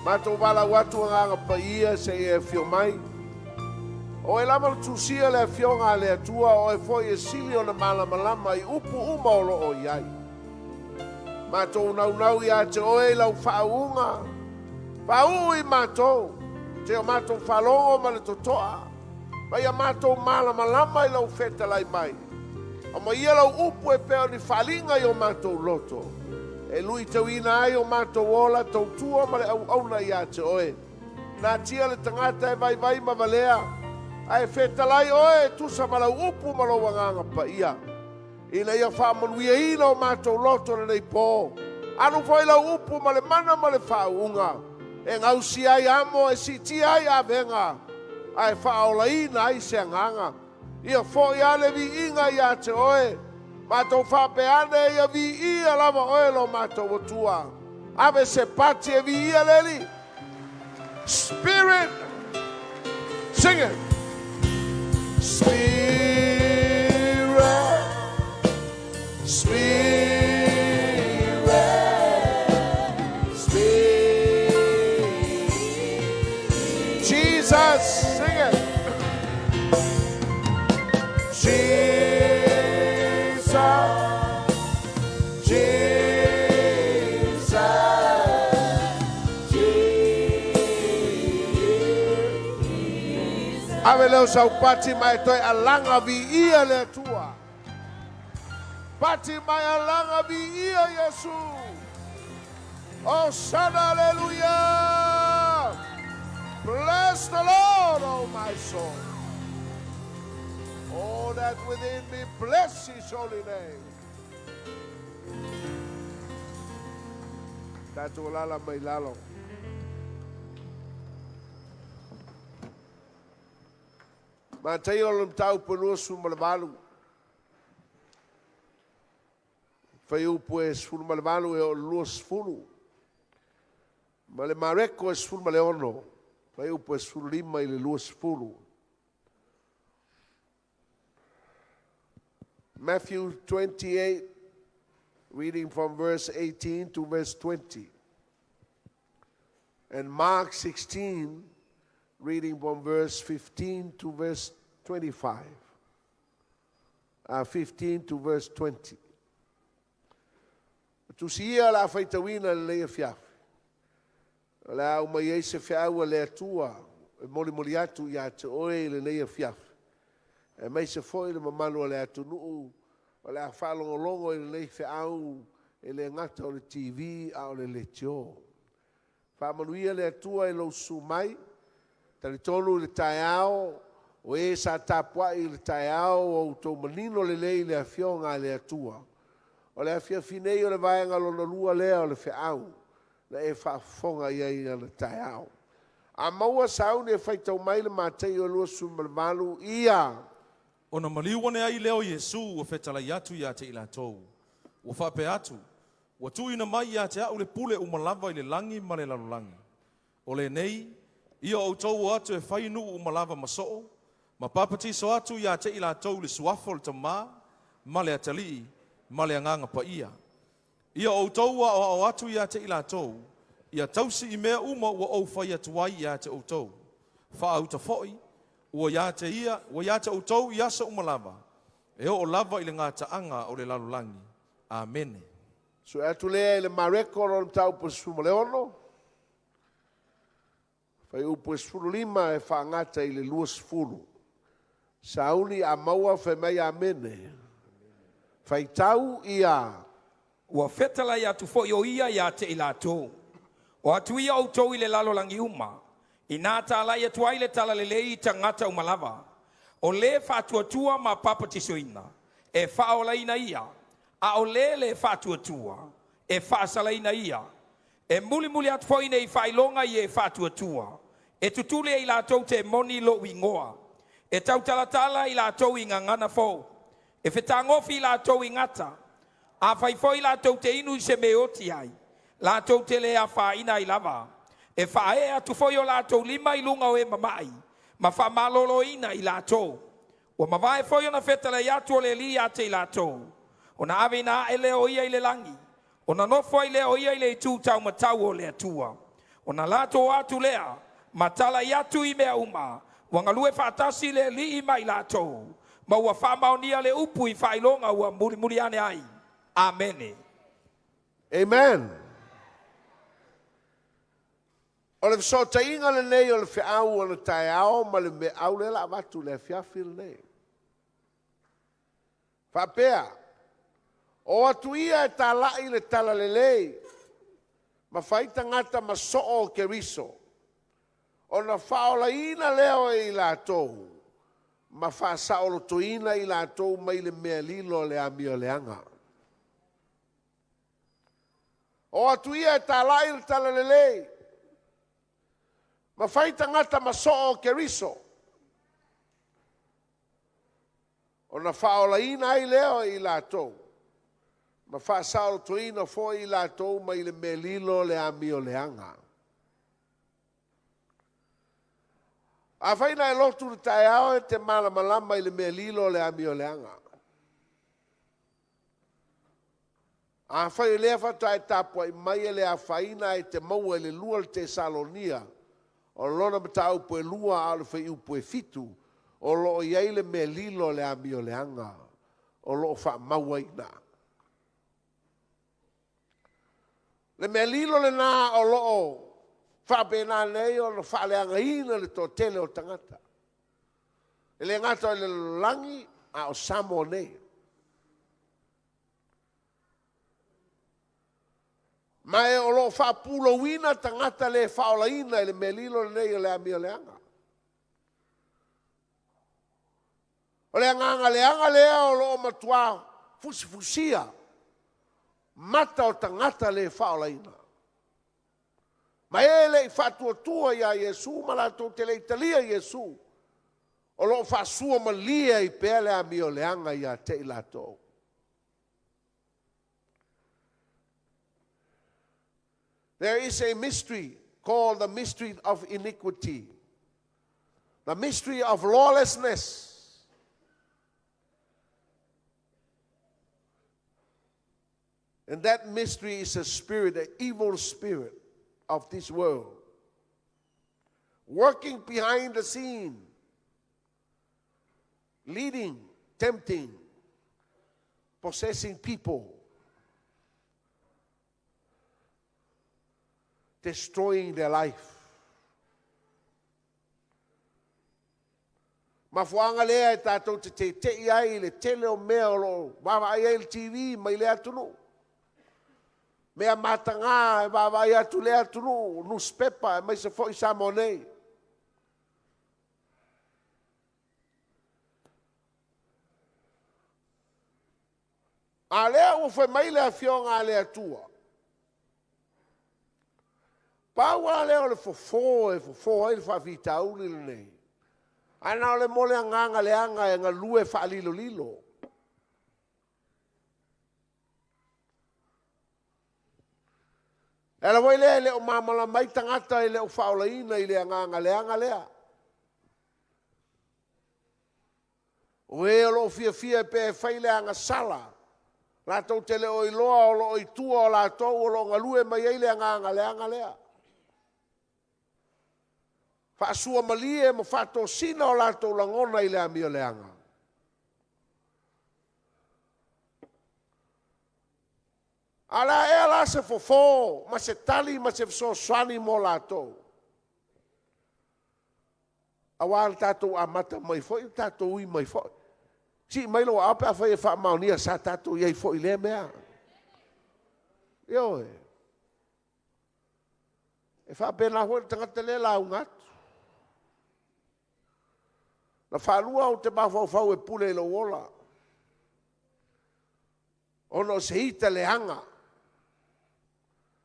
Matou valaau atu Agaga Paia se i e afio mai. O oe lava na tusia le Afioga a le Atua, o oe foi e sili ona malamalama i upu uma o lo o i ai. Matou naunau ia te oe i lau faauuga, faauu i matou, te o matou faalogo ma le totoa, ma ia matou malamalama i lau fetalai mai. Aumaia lau upu e pei o ni faaaliga i o matou loto, e luitauina ai o matou ola, tautua ma le auauna ia te oe. Natia le tagata e vaivai ma valea, ae fetalai oe e tusa ma lau upu ma lou Agaga Paia, ina ia faamanuiaina o matou loto lenei po. Alu foi lau upu ma le mana ma le faauuga, e gausia ai amo, e siitia ai avega, ae faaolaina ai se agaga. Ia foi lava le viiga ia te oe. Matou faapea ane, ia viia lava oe lo matou Atua. Ave se pati e viia le Alii. Spirit, sing it. Spirit, Spirit, Spirit. Jesus, sing it. Jesus, Jesus, Jesus. Ave leo sau pati mai toe alaga viia le Atua. Pati mai alaga viia Iesu. Hosanna, hallelujah. Bless the Lord, oh my soul. All that within me, bless his holy name. Tatou alala mai lalo. Mataio o le mataupu e 28. Fuaiupu e 18 e oo i le 20. Ma le Mareko e 16, fuaiupu e 15 i le 20. Matthew 28, reading from verse 18 to verse 20. And Mark 16, reading from verse 15 to verse 25. 15 to verse 20. Tusi ia o le a faitauina i lenei afiafi. O le a aumai ai se feau a le Atua e molimoli atu ia te oe i lenei afiafi, aemaise foi le mamalu o le atunuu o le a faalogologo i lenei feau e le gata o le TV a o le leitio. Faamanuia le Atua i lou susu mai. Talitonu i le taeao, o e sa tapuai i le taeao ua outou manino lelei i le Afioga a le Atua. O le afiafi nei o le vaega lona lua lea o le feau na e faafofoga i ai i ana taeao. A maua sauni e faitau mai le Mataio 28, ia. Ona maliu ane ai lea o Iesu ua fetalai atu ia te i latou, ua faapea atu, Ua tuuina mai ia te a'u le pule uma lava i le lagi ma le lalolagi. O lenei, ia outou o atu e fai nuu uma lava ma soo, ma papatiso atu ia te i latou i le suafa o le Tamā, ma le Atalii, ma le Agaga Paia. Ia outou aoao atu ia te i latou, ia tausi i mea uma ua ou fai atu ai ia te outou. Faauta foi, ua ia te ia, ua ia te outou i aso uma lava, e oo lava i le gataaga o le lalolagi. Amene. Sue atu lea i le Mareko lona mataupu e 16, fuaiupu e 15 e faagata i le 20. Sauni a maua fai mai Amene. Faitau ia. Ua fetalai atu foi o ia ia te i latou. O atu ia outou i le lalolagi uma, inā talai atu ai le talalelei i tagata uma lava. O le faatuatua ma papatisoina, e faaolaina ia, a o le le faatuatua, e faasalaina ia. E mulimuli atu foi nei faailoga i e faatuatua, e tutuli e i latou temoni lou igoa, e tautalatala i latou i gagana fou, e fetagofi i latou i gata, afai foi latou te inu i se mea e oti ai, latou te le afaina ai lava. E faaee atu foi o latou lima i luga o e mama'i, ma faamaloloina i latou. Ua mavae foi ona fetalai atu o le Alii ia te i latou, ona aveina ae lea o ia i le lagi, ona nofo ai lea o ia i le itu taumatau o le Atua. Ona latou o atu lea, ma talai atu i mea uma, ua galue faatasi le Alii ma i latou, ma ua faamaonia le upu i faailoga ua mulimuli ane ai. Amene. Amen. O le fesootaiga lenei o le feau o le taeao ma le meau lea o le a avatu i le afiafi lenei. Faapea, o atu ia e talai le talalelei ma fai tagata ma soo o Keriso, ona faaolaina lea o i latou ma faasaolotoina i latou mai le mea lilo o le amioleaga. O atu ia e talai le talalelei ma fai tagata ma soo o Keriso, ona faaolaina ai lea o i latou ma faasaolotoina foi i latou mai le mea lilo o le amioleaga. Afai na e lotu i le taeao e te malamalama i le mea lilo o le amioleaga. Afai o lea faatoa e tapuai mai e le afaina ae te maua i le 2 o le Tesalonia, o lona mataupu e 2 a o le fuaiupu e 7, o lo o i ai le mea lilo o le amioleaga o lo o faamau ai i ina. Le mea lilo lena o lo o faapena nei ona faaleagaina le toatele o tagata. E le gata i le lalolagi, a o Samoa nei. Ma e o lo o faapulouina tagata le faaolaina i le mea lilo lenei o le amioleaga. O le agaga leaga lea o lo o matua fusifusia mata o tagata le faaolaina. Ma e le i faatuatua ia Iesu ma latou te le i talia Iesu, o lo o faasua malie ai pea le amioleaga ia te i latou. There is a mystery called the mystery of iniquity, the mystery of lawlessness. And that mystery is a spirit, an evil spirit of this world, working behind the scene, leading, tempting, possessing people, destroying their life. Mafuaaga lea e tatou te tete'i ai i le tele o mea o lo o vaavaai ai le TV mai lea atunuu. Mea mataga e vaavaai atu lea atunuu, nusipepa aemaise foi Samoa nei. A lea ua fai mai le Afioga a le Atua, pau lava lea o le fofo e fofo ai le faafitauli lenei, ae na o le mo le agaga leaga e galue faalilolilo. E ala foi lea e le o malamalama ai tagata e le o faaolaina i le agaga leaga lea. O e o lo o fiafia pea e fai le agasala, latou te le o iloa o lo o i tua o latou o lo o galue mai ai le agaga leaga lea. Faasuamalie ma faatosina o latou lagona i le amioleaga. A o le a ea la se fofo ma se tali ma se fesoasoani mo latou? Aua le tatou amata mai foi, o tatou ui mai foi. Sii mai lou aao pe afai e faamaonia sa tatou i ai foi i lea mea. Ioe. E faapena foi le tagata lea e lauga atu. Na faalua ou te mafaufau e pule i lou ola, ona o se ita leaga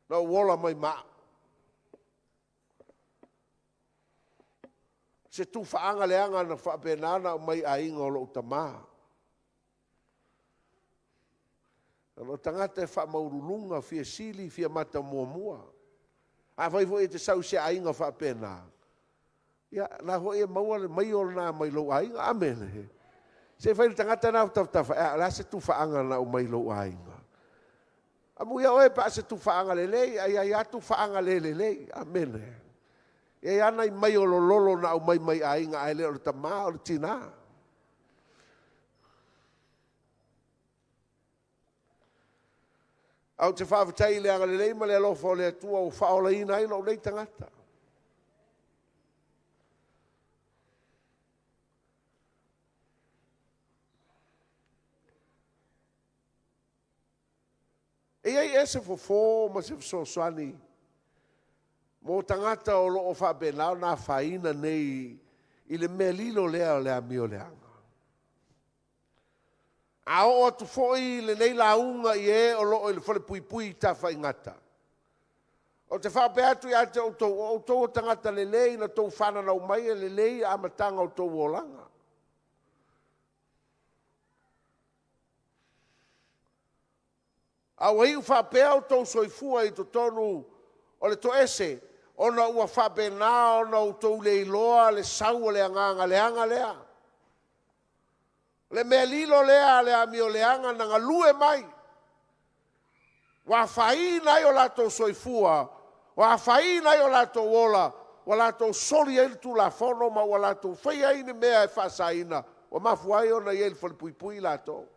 na ou ola mai ma au. Se tufaaga leaga na faapena ona aumai i aiga o lou tamā. O tagata e faamaualuluga, fia sili, fia matamuamua. Afai foi e te sau i se aiga faapena, ia, la foi e maua le maio lena mai lou aiga. Amene. Se i fai le tagata na tafatafa, o le a se tufaaga na aumai i lou aiga? Amuia oe pe a se tufaaga lelei, ae i ai lava tufaaga le lelei. Amene. E i ai lava nai maio lololo na aumai mai aiga ae le o le tama o le tina. Ae ou te faafetai i le agalelei ma le alofa o le Atua ua faaolaina ai lou nei tagata. E i ai ea se fofo ma se fesoasoani mo tagata o lo o faapena ona afaina nei i le mea lilo lea o le amioleaga? A oo atu foi lenei lauga i e o lo o i le falepuipui i Tafaigata, ou te faapea atu ia te outou, o outou o tagata lelei na outou fananau mai e lelei amataga o outou olaga. A ua iu faapea outou soifua i totonu o le toese ona ua faapena ona outou le iloa le sau o le agaga leaga lea, le mea lilo lea a le amioleaga na galue mai, ua afaina ai o latou soifua, ua afaina ai o latou ola, ua latou soli ai le tulafono ma ua latou faia ai ni mea e faasaina, ua mafua ai ona i ai i le falepuipui latou.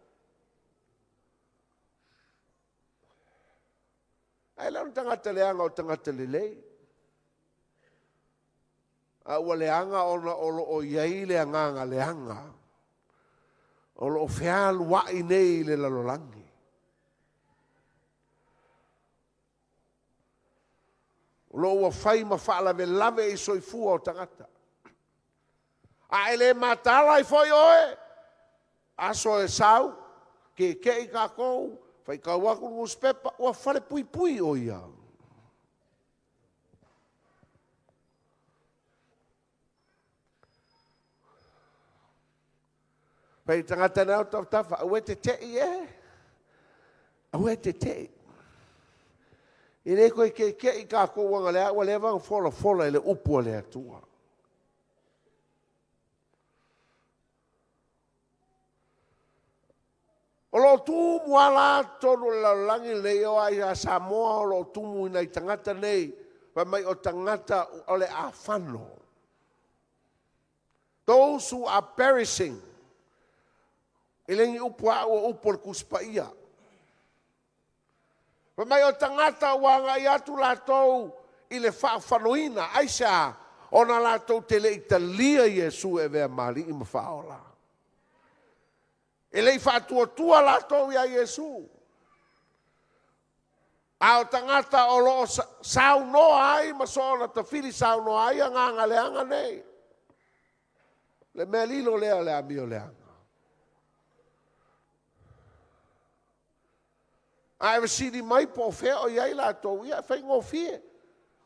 Ae le o ni tagata leaga o tagata lelei. A ua leaga ona o lo o i ai le agaga leaga o lo o fealuai nei i le lalolagi. O lo o ua fai ma faalavelave i soifua o tagata. A e le mataala ai foi oe, aso e sau, keke'i tatou, faitau atu le nusipepa, ua falepuipui o ia. Fai i le tagata lena e i ou tafatafa, aua e te te'i e, aua e te te'i. E le toe keke'i tatou analeaga ua leva ona folafola i le upu a le Atua. O lo o tumu lava la totonu o le lalolagi lenei, e oo lava ia Samoa o lo o tumu i nai tagata nei, fai mai o tagata o le a fano. Those who are perishing. E le ni upu a au o upu a le Tusi Paia. Fai mai o tagata ua agai atu latou i le faafanoina. Aisea? Ona latou te le i talia Iesu e avea ma Alii ma Faaola. E le i faatuatua latou iā Iesu. A o tagata o lo o saunoa ai ma soona tafili saunoa ai agaga leaga nei. Le mea lilo lea o le amioleaga. A e fesili mai po o fea o i ai latou, ia e faigofie.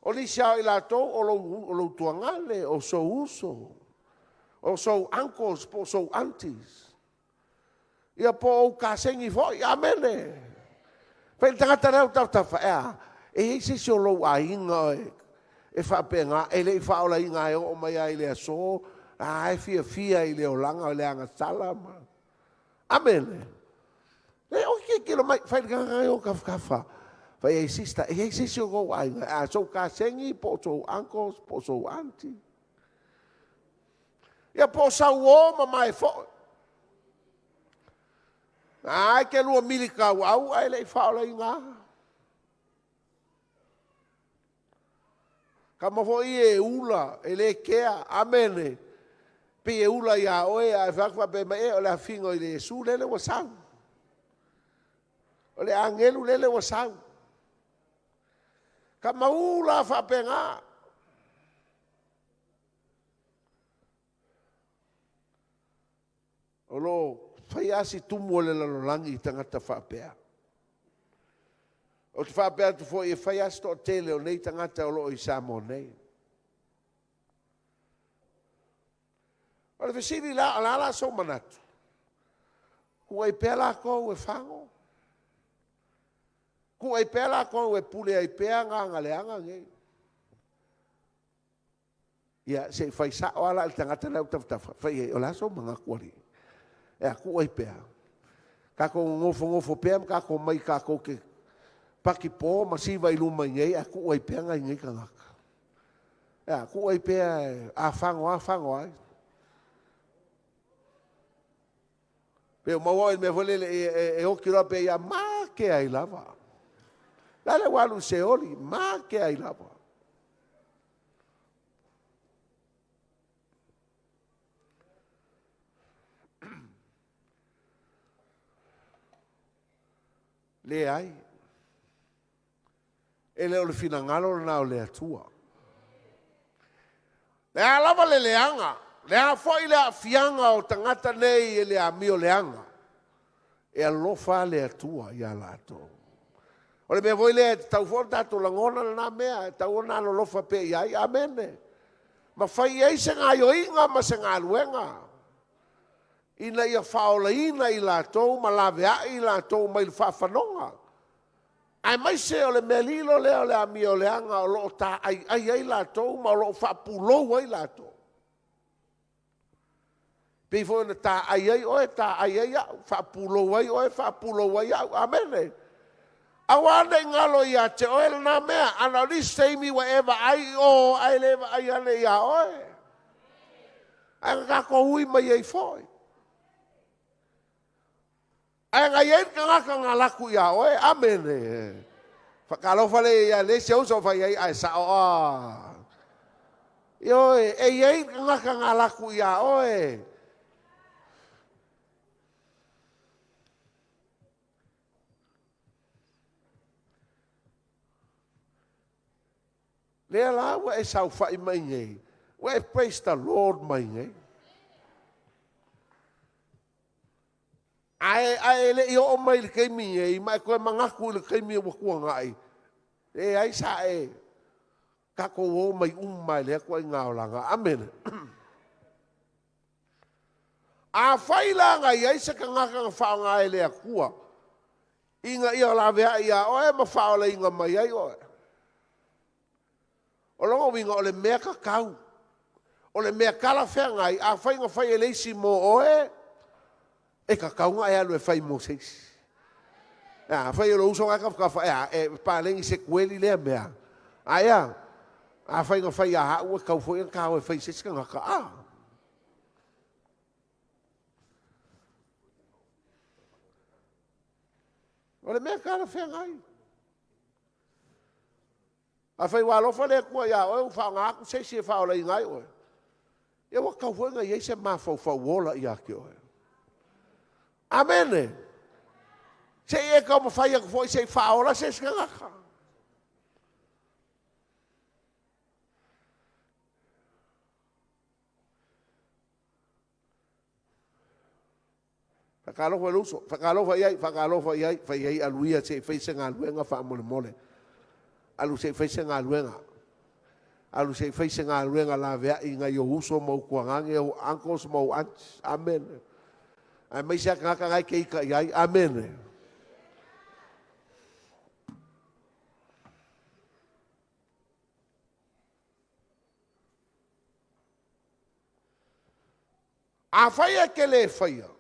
O nisi lava o i latou o lou tuagale, o sou uso, o sou uncles po o sou aunties, ia po o ou kasegi foi. Amene. Fai i le tagata lea o tafatafa, e a? E i ai se isi o lou aiga e faapena, e le i faaolaina e oo mai lava i le aso, a e fiafia i le olaga o le agasala ma... Amene. E oi tilotilo mai, fai i le tagata lea o tafatafa. Fai ai, sister, e i ai se isi o lou aiga, a sou kasegi po o sou uncles po o sou auntie. Ia po o sau uo ma mae foi. A e te lua militauau ae le i faaolaina lava. Tama foi ia e ula, e le kea, amene. Pei e ula ia oe ae fai atu faapea mai, e o le afiga i le Iesu lele ua sau. O le agelu lele ua sau. Tama ula lava faapena. O lo o fai lava si tumu o le lalolagi i tagata faapea. Ou te faapea atu foi, e fai lava si toatele o nei tagata o lo o i Samoa nei. O le fesili la, o le a la sou manatu? Tuu ai pea latou e fago? Tuu ai pea latou e pule ai pea agaga leaga nei? Ia, se i fai sao lava la i le tagata la e i ou tafatafa, fai i ai, o le a sou manatu alii? E a, tuu ai pea? Tatou nofonofo pea ma tatou omai tatou te Paki po ma siva i luma i nei ae kuu ai pea nai nei tagata. Ea, kuu ai pea a fago a fago ai. Pe o maua oe i le mea foi lele e oti loa pe ia make ai lava. La le ua alu i Seoli, make ai lava. Leai. E le o le finagalo lena o le Atua. Le a lava le leaga, le a foi le aafiaga o tagata nei e le amio leaga, e alofa le Atua iā latou. O le mea foi lea e tatau foi ona tatou lagona lena mea, e tatau ona alolofa pea i ai. Amene. Ma fai i ai se gaoioiga ma se galuega ina ia faaolaina i latou ma laveai i latou mai le faafanoga, aemaise o le mea lilo lea o le amioleaga o lo o taaiai ai latou ma o lo o faapulou ai latou. Pei foi ona taai ai oe, taai ai au, faapulou ai oe, faapulou ai au. Amene. Aua ne i galo ia te oe lena mea, ana o nisi taimi ua e vaai i o ae le vaai ane iā oe. Ae na tatou ui mai ai foi. Ae na i ai le tagata na alu atu iā oe. Amene. Faatalofa lea ia le isi uso fai ai ae sao a. Ioe, e i ai le tagata na alu atu iā oe. Lea la ua e saofai mai nei, ua e praise the Lord mai nei. Ae e le i oo mai i le taimi nei, ma e toe manatu i le taimi ua tuanai, leai sa e tatou o mai uma lava i lea ituaiga olaga. Amene. Afai la na i ai se tagata na faaaoga e le Atua ina ia laveai iā oe ma faaolaina mai ai oe, o lona uiga o le mea tatau, o le mea talafeagai, afai na fai e le isi mo oe, e tatau ona e alu e fai mo se isi. Afai o lou uso lena e tafatafa, e a, e paleni se tueli lea mea. Ae a? Afai na fai ia au, e tatau foi ona ta o e fai i se isi tagata. A? O le mea talafeagai. Afai ua alofa le Atua ia oe ua faaaoga atu se isi e faaolaina ai oe, ia ua tatau foi ona i ai se mafaufau ola ia te oe. Amene. Se i e taumafai atu foi se i faaola se isi tagata. Faatalofa i lou uso, faatalofa i ai, faatalofa i ai, fai i ai, alu ia se i fai se galuega faamolemole. Alu se i fai se galuega. Alu se i fai se galuega laveai i nai ou uso ma ou tuagane, ou uncles ma ou aunties. Amene. Aemaise lava tagata na e te ita i ai. Amene. Afai e te le faia, ou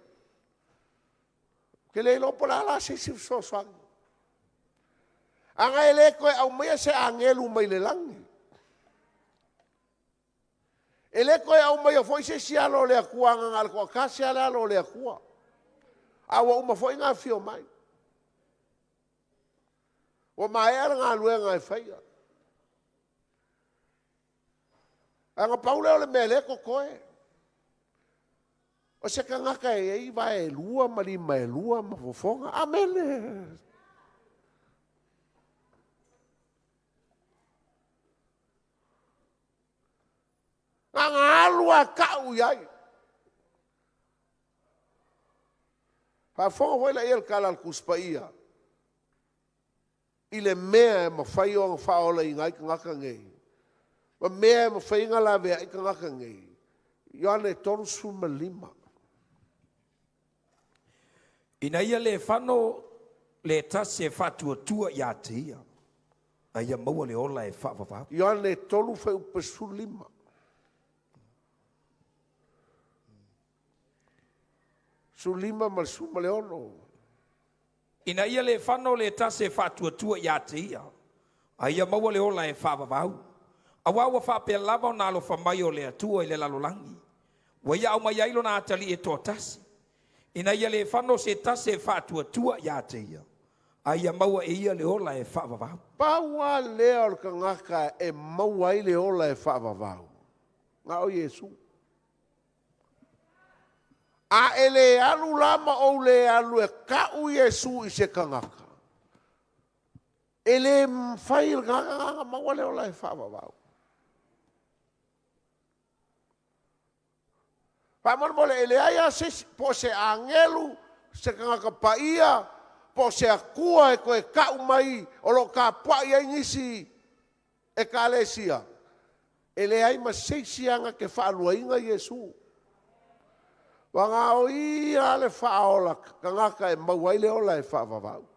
te le iloa po o le a la se isi fesoasoani. Ana e le toe aumaia se agelu mai le lagi, e le toe aumaia foi se isi alo o le Atua, ana na o le toatasi lava le alo o le Atua, a ua uma foi ona afio mai. Ua maea le galuega e faia. Ae na pau lea o le mea o lea e totoe. O se tagata e i ai vae e lua ma lima e lua ma fofoga. Amene. Na ona alu lava tau i ai. Faafofoga foi laia i le tala a le Tusi Paia i le mea e mafai ona faaolaina ai tagata nei, ma mea e mafai ona laveai tagata nei. Ioane 35. Ina ia le fano le tasi e faatuatua ia te ia, a ia maua le ola e faavavau. Ioane 3 fuaiupu 15. 15 ma le 16. Ina ia le fano le tasi e faatuatua ia te ia, a ia maua le ola e faavavau. Auā ua faapea lava ona alofa mai o le Atua i le lalolagi, ua ia aumai ai lona atalii e toatasi, ina ia le fano se tasi e faatuatua ia te ia, a ia maua e ia le ola e faavavau. Pau lava lea o le tagata e maua ai le ola e faavavau, na o Iesu. A e le alu la ma ou le alu e tau Iesu i se tagata, e le mafai e le tagata lena ona maua le ola e faavavau. Faamolemole, e leai lava se isi, po o se agelu, se tagata paia, po o se Atua e toe tau mai o lo o tapuai ai nisi ekalesia, e leai ma se isi lava na te faaluaina Iesu. Vagana o Ia le faaola tagata e maua ai le ola e faavavau.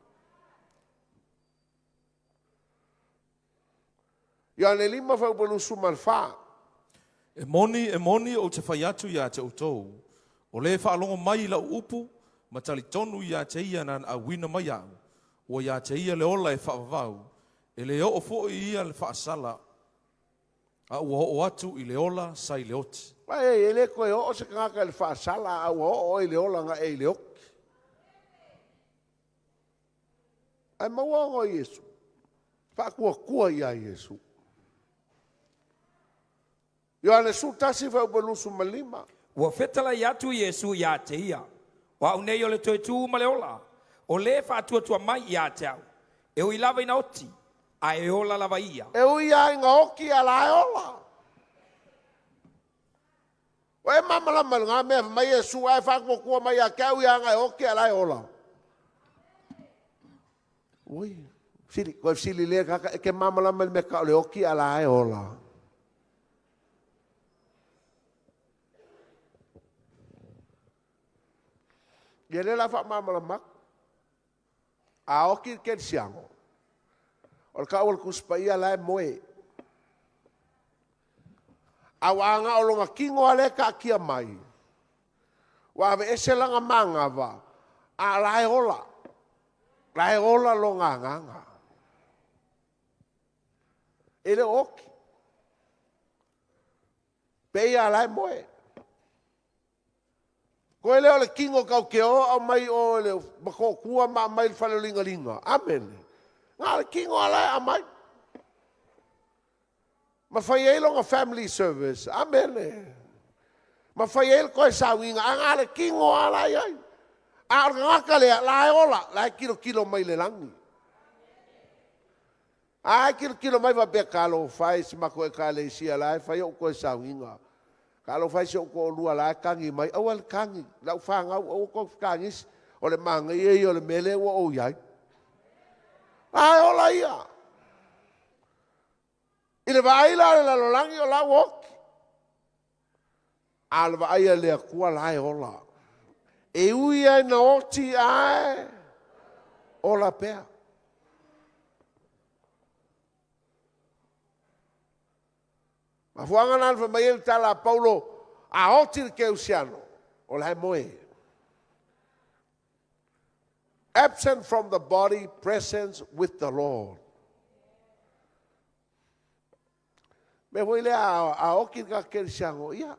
Ioane 5 fuaiupu 24. E moni, e moni, ou te fai atu iā te outou, o le faalogo mai i lau upu, ma talitonu ia te ia na auina mai au, ua ia te ia le ola e faavavau, e le oo foi ia i le faasala, a ua oo atu i le ola sa i le oti. Ai, e le toe oo se tagata i le faasala, a ua oo i le ola na e i le oti. Ae maua ona o Iesu, faatuatua ia Iesu. Ioane 11 fuaiupu 25. Ua fetalai atu Iesu ia te ia, o au nei o le toe tu ma le ola, o le faatuatua mai ia te au, e ui lava ina oti, a e ola lava ia. E ui lava ina oti a la e ola. O e malamalama i lena mea fai mai Iesu ae faatuatua mai ia te au ia na e oti a la e ola. Ui, sili, koe sili le kaka e ke malamalama i le mea ka o le oti a la e ola. Ia le la faamalamalama. A oti le kerisiano, o le tau o le Tusi Paia la e moe. A ua aga o lona tino lava lea e taatia mai, ua aveese lana manava, a la e ola. La e ola lona agaga. E le o oti. Pei a la e moe. Koe lea o le tino tau te o au mai o le matootua ma aumai le fale o ligaliga. Amene. Na o le tino a la e aumai. Ma fai ai lona family service. Amene. Ma fai ai le toe sauiga. A na le tino a la i ai. A o le tagata lea, la e ola, la e kilokilo mai le lagi. A e kilokilo mai faapea talofa e si matou ekalesia la e fai ou toe sauiga. Talofa e si ou toalua la e kagi mai. Aua le kagi, lau fanau, aua tou kagisi. O le manaia ia o le mea lea ua ou i ai. La e ola ia. I le vaai la o le lalolagi o la ua oti. A o le vaai a le Atua la e ola. E ui ai na oti ae ola pea. Mafuaaga la na fai mai ai le tala a Paulo, a oti le kerisiano, o la e moe. Absent from the body, presence with the Lord. Mea foi lea a oti le tagata kerisiano, ia,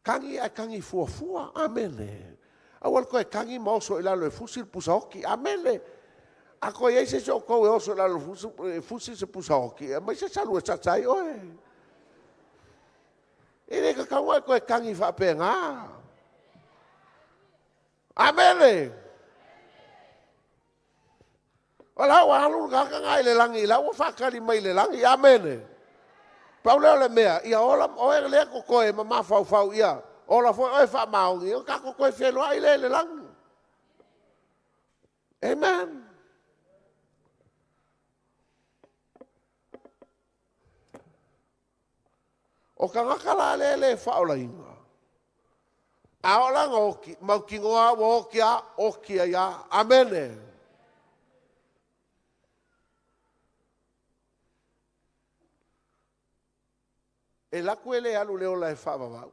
kagi ae kagi fuafua. Amene. Aua le toe kagi ma oso i lalo e fusi le pusa oti. Amene. A koe i ai se isi o tou e oso i lalo e fusi se pusa oti, e mai se salu e sasa ai oe. E le tatau ai toe kagi faapena. Amene. O la ua alu le tagata na i le lagi, la ua faatali mai i le lagi. Amene. Pau lea o le mea, ia ola oe lea totoe ma mafaufau ia, ola foi oe faamaoni, o tatou toe feiloai lea i le lagi. Amen. O tagata la lea le faaolaina, a oo la ina oti, mautinoa ua oti a, oti ai a. Amene. E laku e le alu le ola e faavavau,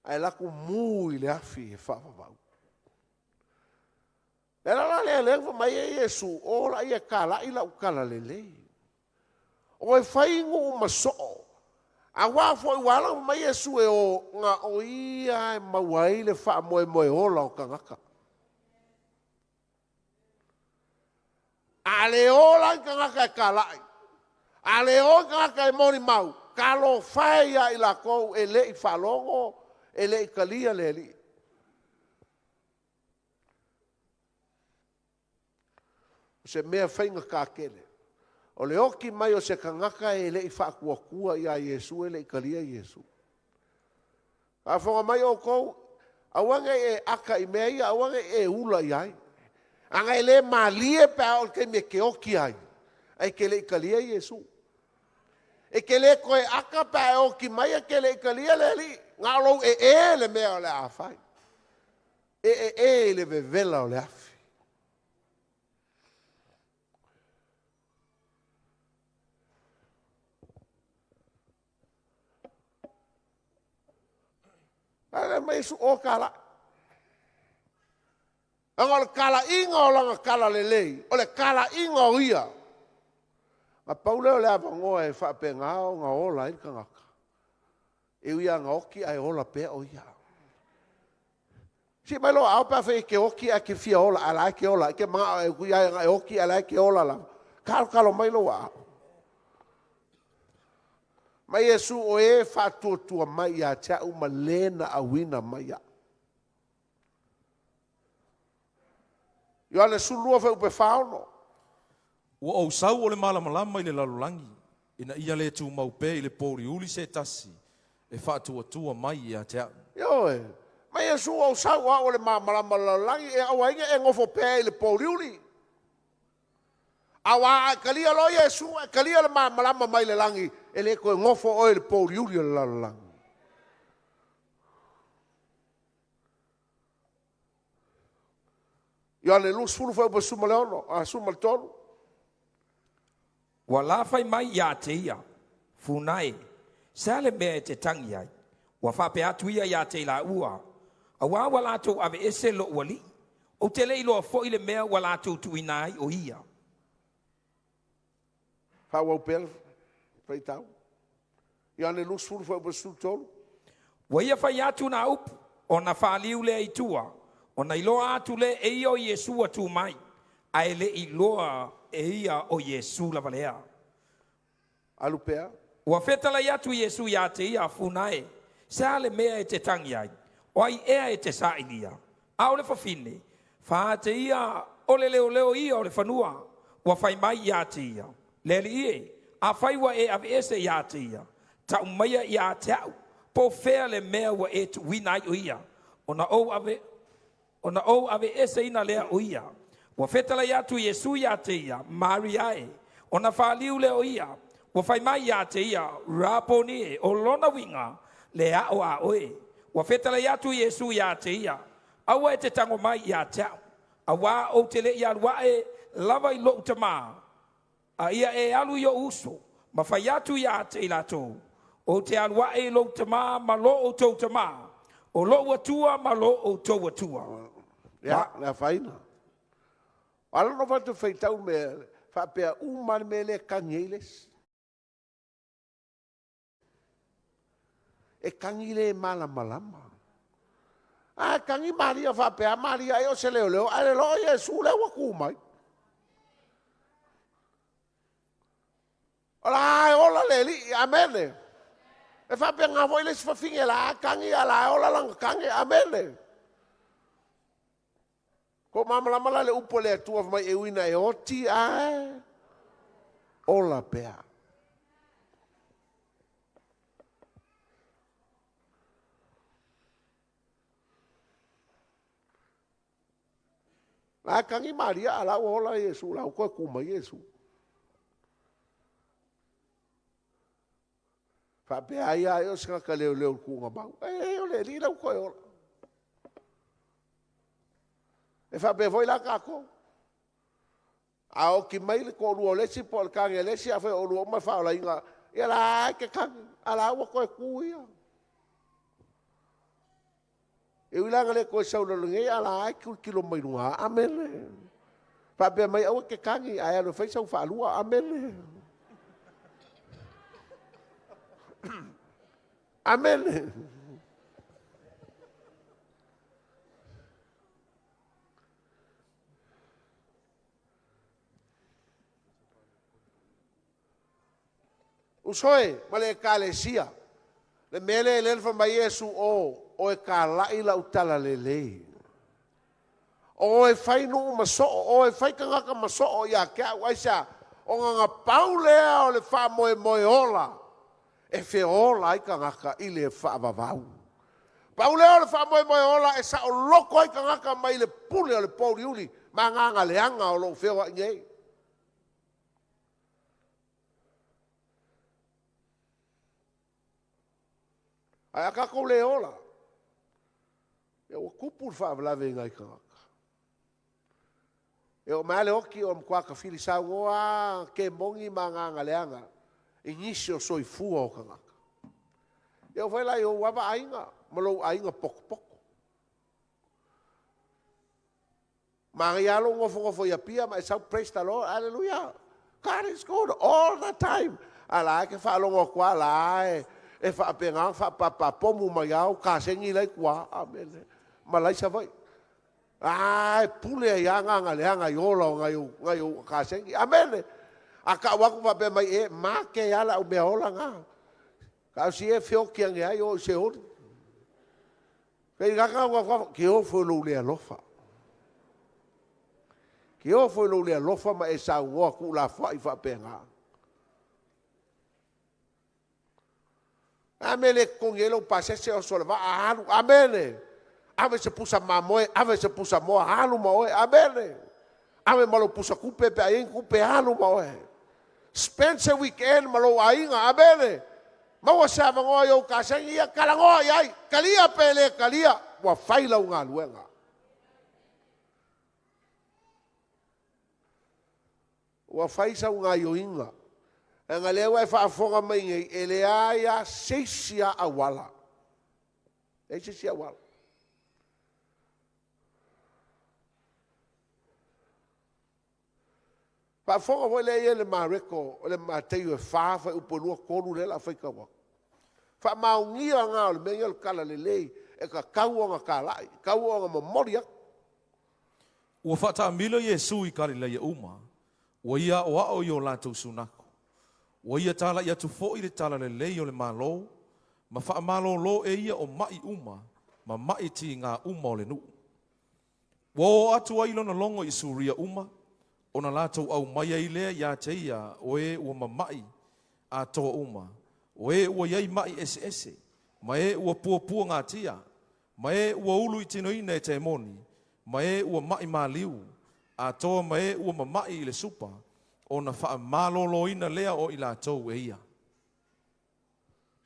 ae laku mu i le afi e faavavau. Le ala la lea lea na fai mai ai Iesu, O laia e kalaʻi lau talalelei. O e fai nuu ma soo, auā foi ua ala ona fai mai Iesu e o, na o ia e maua ai le faamoemoe ola o tagata. A le o la ni tagata e talai, a le o ni tagata e molimau, talofa e ia i latou e le i faalogo, e le i talia le Alii. O se mea faigata tele, o le oti mai o se tagata e le i faatuatua ia Iesu, e le i talia Iesu. Faafofoga mai outou, aua ne i e ata i mea ia, aua ne i e ula i ai. Leaga e le malie pe a oo i le taimi e te oti ai, ae e te le i talia Iesu. E te le toe ata pe a e oti mai ae te le i talia le Alii. Na o lou ee le mea o le a fai. E ee i le vevela o le afi. Ae mai Iesu, o talai. Leaga o le talaiga o lana talalelei, o le talaiga o ia. Na pau lea o le avanoa e faapena ona ola ai le tagata, e ui lava ina oti ae ola pea o ia. Sii mai lou aao pe afai e te oti ae e te fia ola a o la e te ola. E te manao e ui lava ina e oti ae o la e te ola lava. Talotalo mai lou aao. Mai Iesu o e faatuatua mai ia te au ma le na auina mai au. Ioane 12 fuaiupu e 46. Ua ou sau o le malamalama i le lalolagi, ina ia le tumau pea i le pouliuli se tasi e faatuatua mai ia te au. Ioe. Mai Iesu ua ou sau o au o le malamalama o le lalolagi, e aua ai ne i e nofo pea i le pouliuli. Aua a e talia loa Iesu, e talia le malamalama mai le lagi, e le toe nofo oe i le pouliuli o le lalolagi. Ioane 20 fuaiupu 16, a 13. Ua lafai mai ia te ia, Funa e, se a le mea e te tagi ai? Ua faapea atu ia ia te i laua, auā ua latou aveese lo'u Alii, ou te le iloa foi le mea ua latou tuuina ai o ia. Faaauau pea le faitau. Ioane 20 fuaiupu 13. Ua ia fai atu na upu, ona faaliu lea i tua, ona iloa atu lea e ia o Iesu ua tu mai, ae le i iloa e ia o Iesu lava lea. Alu pea. Ua fetalai atu Iesu ia te ia, Funa e, se a le mea e te tagi ai? O ai ea e te sailia? A o le fafine, fa te ia o le leoleo ia o le fanua, ua fai mai ia te ia, Le Alii e, afai ua e aveese ia te ia, ta'u maia ia te a'u, po o fea le mea ua e tuuina ai o ia, ona ou ave ona ou aveeseina lea o ia. Ua fetalai atu Iesu ia te ia, Maria e, ona faaliu lea o ia, ua fai mai ia te ia, Raponi e, o lona uiga, le a'o a oe. Ua fetalai atu Iesu ia te ia, Aua e te tago mai ia te a'u, auā ou te le i alu ae lava i lo'u Tamā, a ia e alu i o'u uso, ma fai atu ia te i latou, Ou te alu ae i lou Tamā ma lo outou Tamā, o lo'u Atua ma lo outou Atua. Ia, le afaina. O ala ona fai atu faitau mea faapea uma le mea lea e tagi ai le isi. E tagi le malamalama. A tagi Maria faapea, Maria ai o se leoleo, ae le loa Iesu lea ua tu mai. O la e ola le Alii, amene. E faapena foi le isi fafine la tagi a la e ola lana tane, amene. Ko malamalama la le upu a le Atua fai mai e ui ina e oti ae ola pea. La e tagi Maria a la ua ola Iesu, la ua toe tu mai Iesu. Faapea ai lava o se tagata leoleo i le tuugamau. E, o le Alii la ua toe ola. E faapea foi la tatou. A oti mai le toalua o le isi po o le tane a le isi, afai o oulua uma e faaolaina, ia la e te tagi, a la ua toe tu ia. E ui la le koe sau le nei ala ai ku kilo mai lunga. Amene. Faapea mai aua ke kagi ae alu e fai sau faalua. Amene. Amene. Uso e ma le ekalesia. Le mele le fa mai Iesu o e kalai la utala lelei. O e fai nuu ma soo, o e fai kangaka ma soo ia ke au aisa. O nganga paulea o le wha moe moe ola. E fe ola ai kangaka i le whaavavau. Paulea o le wha moe moe ola e sa o loko ai kangaka mai le pule o le pōri uli. Ma nganga leanga o lou feo ai nei. Ai a kākou le ola. E ua kupu le whaavalave ngai kangaka. E o maale oki o mkua ka fili saugoa ke mongi ma nganga leanga. I nisi o soifua o kangaka. E o whai lai o wava ainga, ma lou ainga poko poko. Ma ngai alo ngofo ngofo ia pia ma e sau praise the Lord, hallelujah. God is good all the time. Ala ke whaalongo kwa la e. E whaapenga, whaapapapomu mai au, ka sengi lai kua. Amen. Malai sa vai. Ai, pule ai anga nga leanga i ola o ngai o ka sengi. Amen. A ka waku whape mai e, ma ke ala o mea ola ngā. Ka si e whio ki ange ai o i se hori. Kei ngaka waka, ke o fo lou le alofa. Ke o fo lou le alofa ma e sa uoa ku la fwa i whaapenga. Amene kongelo pasese o soleva alu. Amene. Ave se pusa mamoe, ave se pusa moa, alu maoe. Amene. Ave malo pusa kupe pe aing kupe alu maoe. Spend se weekend malo ainga. Amene. Maua se avangoa i au kasengi ia kalangoa iai. Kalia pele kalia. Ua faila unga luenga. Ua faisa unga ioinga. Nga lea e faafoga mai nei, e le aia seisi a awala. E seisi a awala. Faafoga foi lea ia le Mareko, o le Mateio e wha whai upolua kolu le la whai kawa. Wha maungia ngā o le mea ia le kala lelei, e ka kau o ngā kalai, kau o ngā momori aku. Ua whaataamilo Iesu i Kalileia uma, ua ia o ao i o lātou sunako. Ua ia tala i atu foi le tala lelei o le malo, ma whaamalolo e ia o mai uma, ma mai ti ngā uma o le nuu. Ua o atu ai lona longo i Suria uma, o na lātou au mai ai lea ia te ia o e ua mamai a toa uma. O e ua iai mai ese ese, ma e ua puapua ngā tia, ma e ua ulu i tinoina e te moni, ma e ua mai maliu, a toa ma e ua mamai i le supa, o na whaamaloloina lea o i lātou e ia.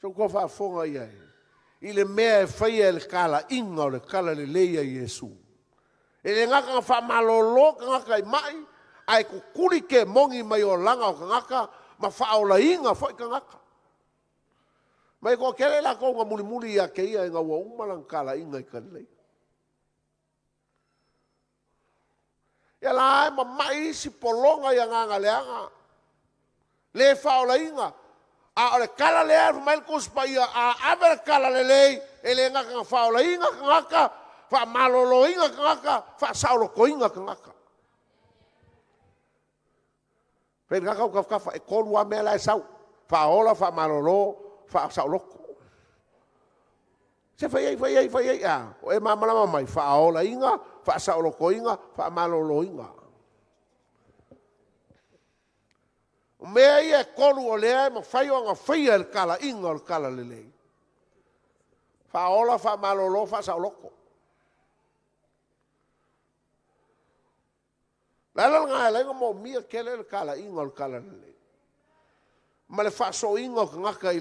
So ko whaafonga ia e. I le mea e whaia e le kala inga o le kala le leia Iesu. E le ngaka nga whaamalolo ka ngaka i mai, ai kukuri ke mongi mai o langa o kangaka, ma whaola inga fo i kangaka. Mai ko kele la ko nga muli muli ia ke ia e ngā ua uma lang kala inga i kalei. Ia la e ma mai isi polonga ia ngā leanga. Le whaola inga. A o le kala lea e mai le kuspa ia, a ave le kala le lei, e le ngaka nga whaola inga kangaka, wha malolo inga kangaka, wha saoloko inga kangaka. Pei ngaka u kafkafa, e kolu a mea la e sau. Whaola, wha malolo, wha saoloko. Se whai ai, whai ai, whai ai, a. O e mamalama mai, whaola inga, wha saoloko inga, wha malolo inga. O mea ia e kolu o lea e mawhai o ngā whaia le kala inga o le kala lelei. Whaola, wha malolo, wha saoloko. La la ngā lenga mo mia kele le kala inga o le kala lelei. Ma le whaso inga o kangaka i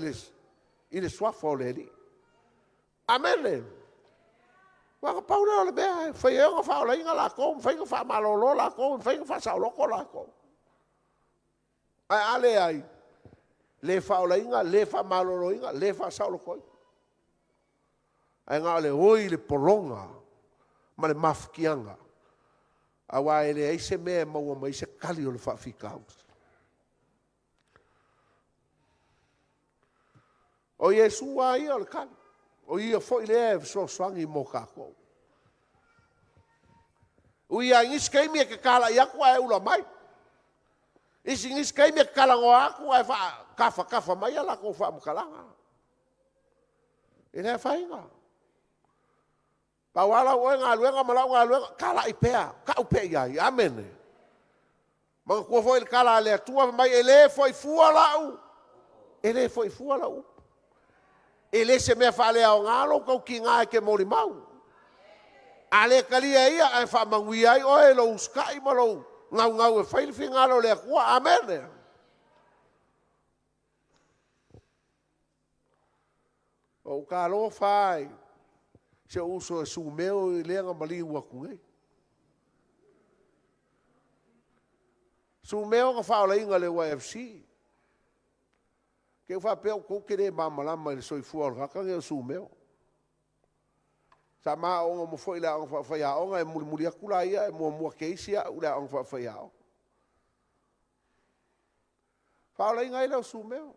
le swafa o le heri. Amene. Waka paura o le mea, whai e ngā whaola inga la kou, whai ngā wha malolo la kou, whai ngā wha saoloko la kou. Ai ale ai, le whaola inga, le wha malolo inga, le wha saoloko inga. Ae na o le oi i le pologa ma le mafatiaga, aua e leai se mea e maua mai ai se tali o le faafitauli. O Iesu lava ia o le tali, o Ia foi lea e fesoasoani mo tatou. Ui lava i nisi taimi e te talai atu ae ula mai. Isi nisi taimi e te talanoa atu ae faatafatafa mai a latou faamatalaga. E le afaina. Pau lava lau oe galuega ma lau galuega, talai pea, tau pea i ai. Amene. Manatua foi le tala a le Atua fai mai, e le foi fua lau, e le foi fua lau upu. E le se mea faaleaoga lou tautiga e te molimau. A le talia e ia, ae faamanuia ai oe i lou usitai ma lou naunau e fai le finagalo o le Atua. Amene. Ua ou talofa lava i si ou uso e Sumeo i lea na maliu atu nei. Sumeo na faaolaina e le YFC. Te i ua faapea outou ou te le malamalama i le soifua o le tagata lenei o Sumeo. Sa ma aooga uma foi i le aoga faafaiaoga, e mulimuli atu la ia ae muamua teisi au i le aoga faafaiaoga. Faaolaina ai lea o Sumeo.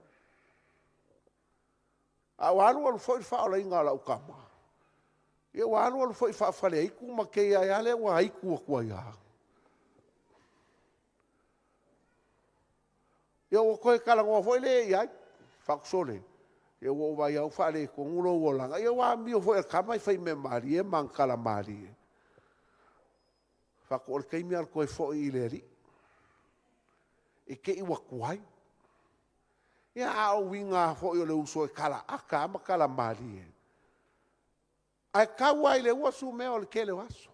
A ua alu alu foi le faaolaina o lau tama, ia ua alu alu foi faafaleaitu ma tei ai lava lea ua aitu atu ai lava. Ia ua toe talanoa foi lea i ai, fai atu, sole, ia ua ou vaai lava ua faaletonu lou olaga. Ia ua amio foi a le tama e faimea malie ma ana tala malie. Fai atu, o le taimi lava o le toe foi i le Alii, i te i ua tuai. Ia a o uiga lava foi o le uso e talaata lava ma tala malie. Ae tau lava i le ua Sumeo i le tele o aso.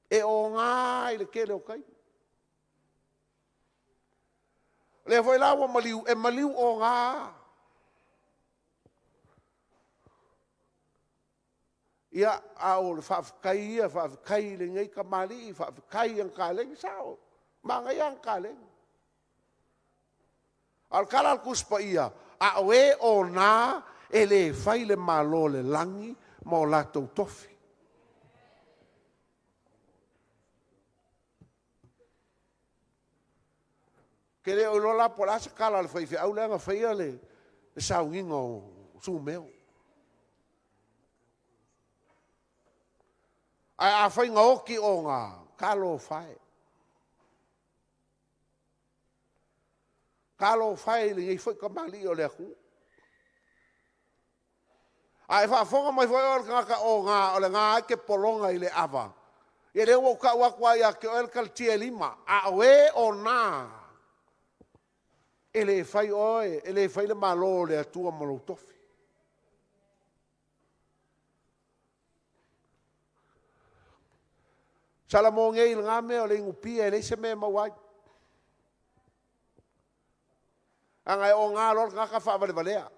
E oga i le tele o taimi. O lea foi la ua maliu, e maliu oga lava. Ia, a o le faafetai ia, faafetai i lenei tamalii, faafetai i ana kaleni. E sao, manaia ana kaleni. A o le tala a le Tusi Paia, a o e ona e le fai le Malo o le lagi ma o latou tofi. Ou te le o iloa la po o le a se tala a le faifeau lea na faia le sauniga o Sumeo. Ae afai na oti oga, talofa e. Talofa e i lenei foi tamalii o le atunuu. A e faafofoga mai foi oe o le tagata oga o lena lava e te pologa i le ava, ia lea ua ou tau atu lava ia te oe le kalatia e 5, a o e ona, e le fai oe, e le fai le Malo o le Atua ma lou tofi. Salamo nei i lena mea o le inupia e leai se mea e maua ai. Leaga e oga loa le tagata faavalevalea.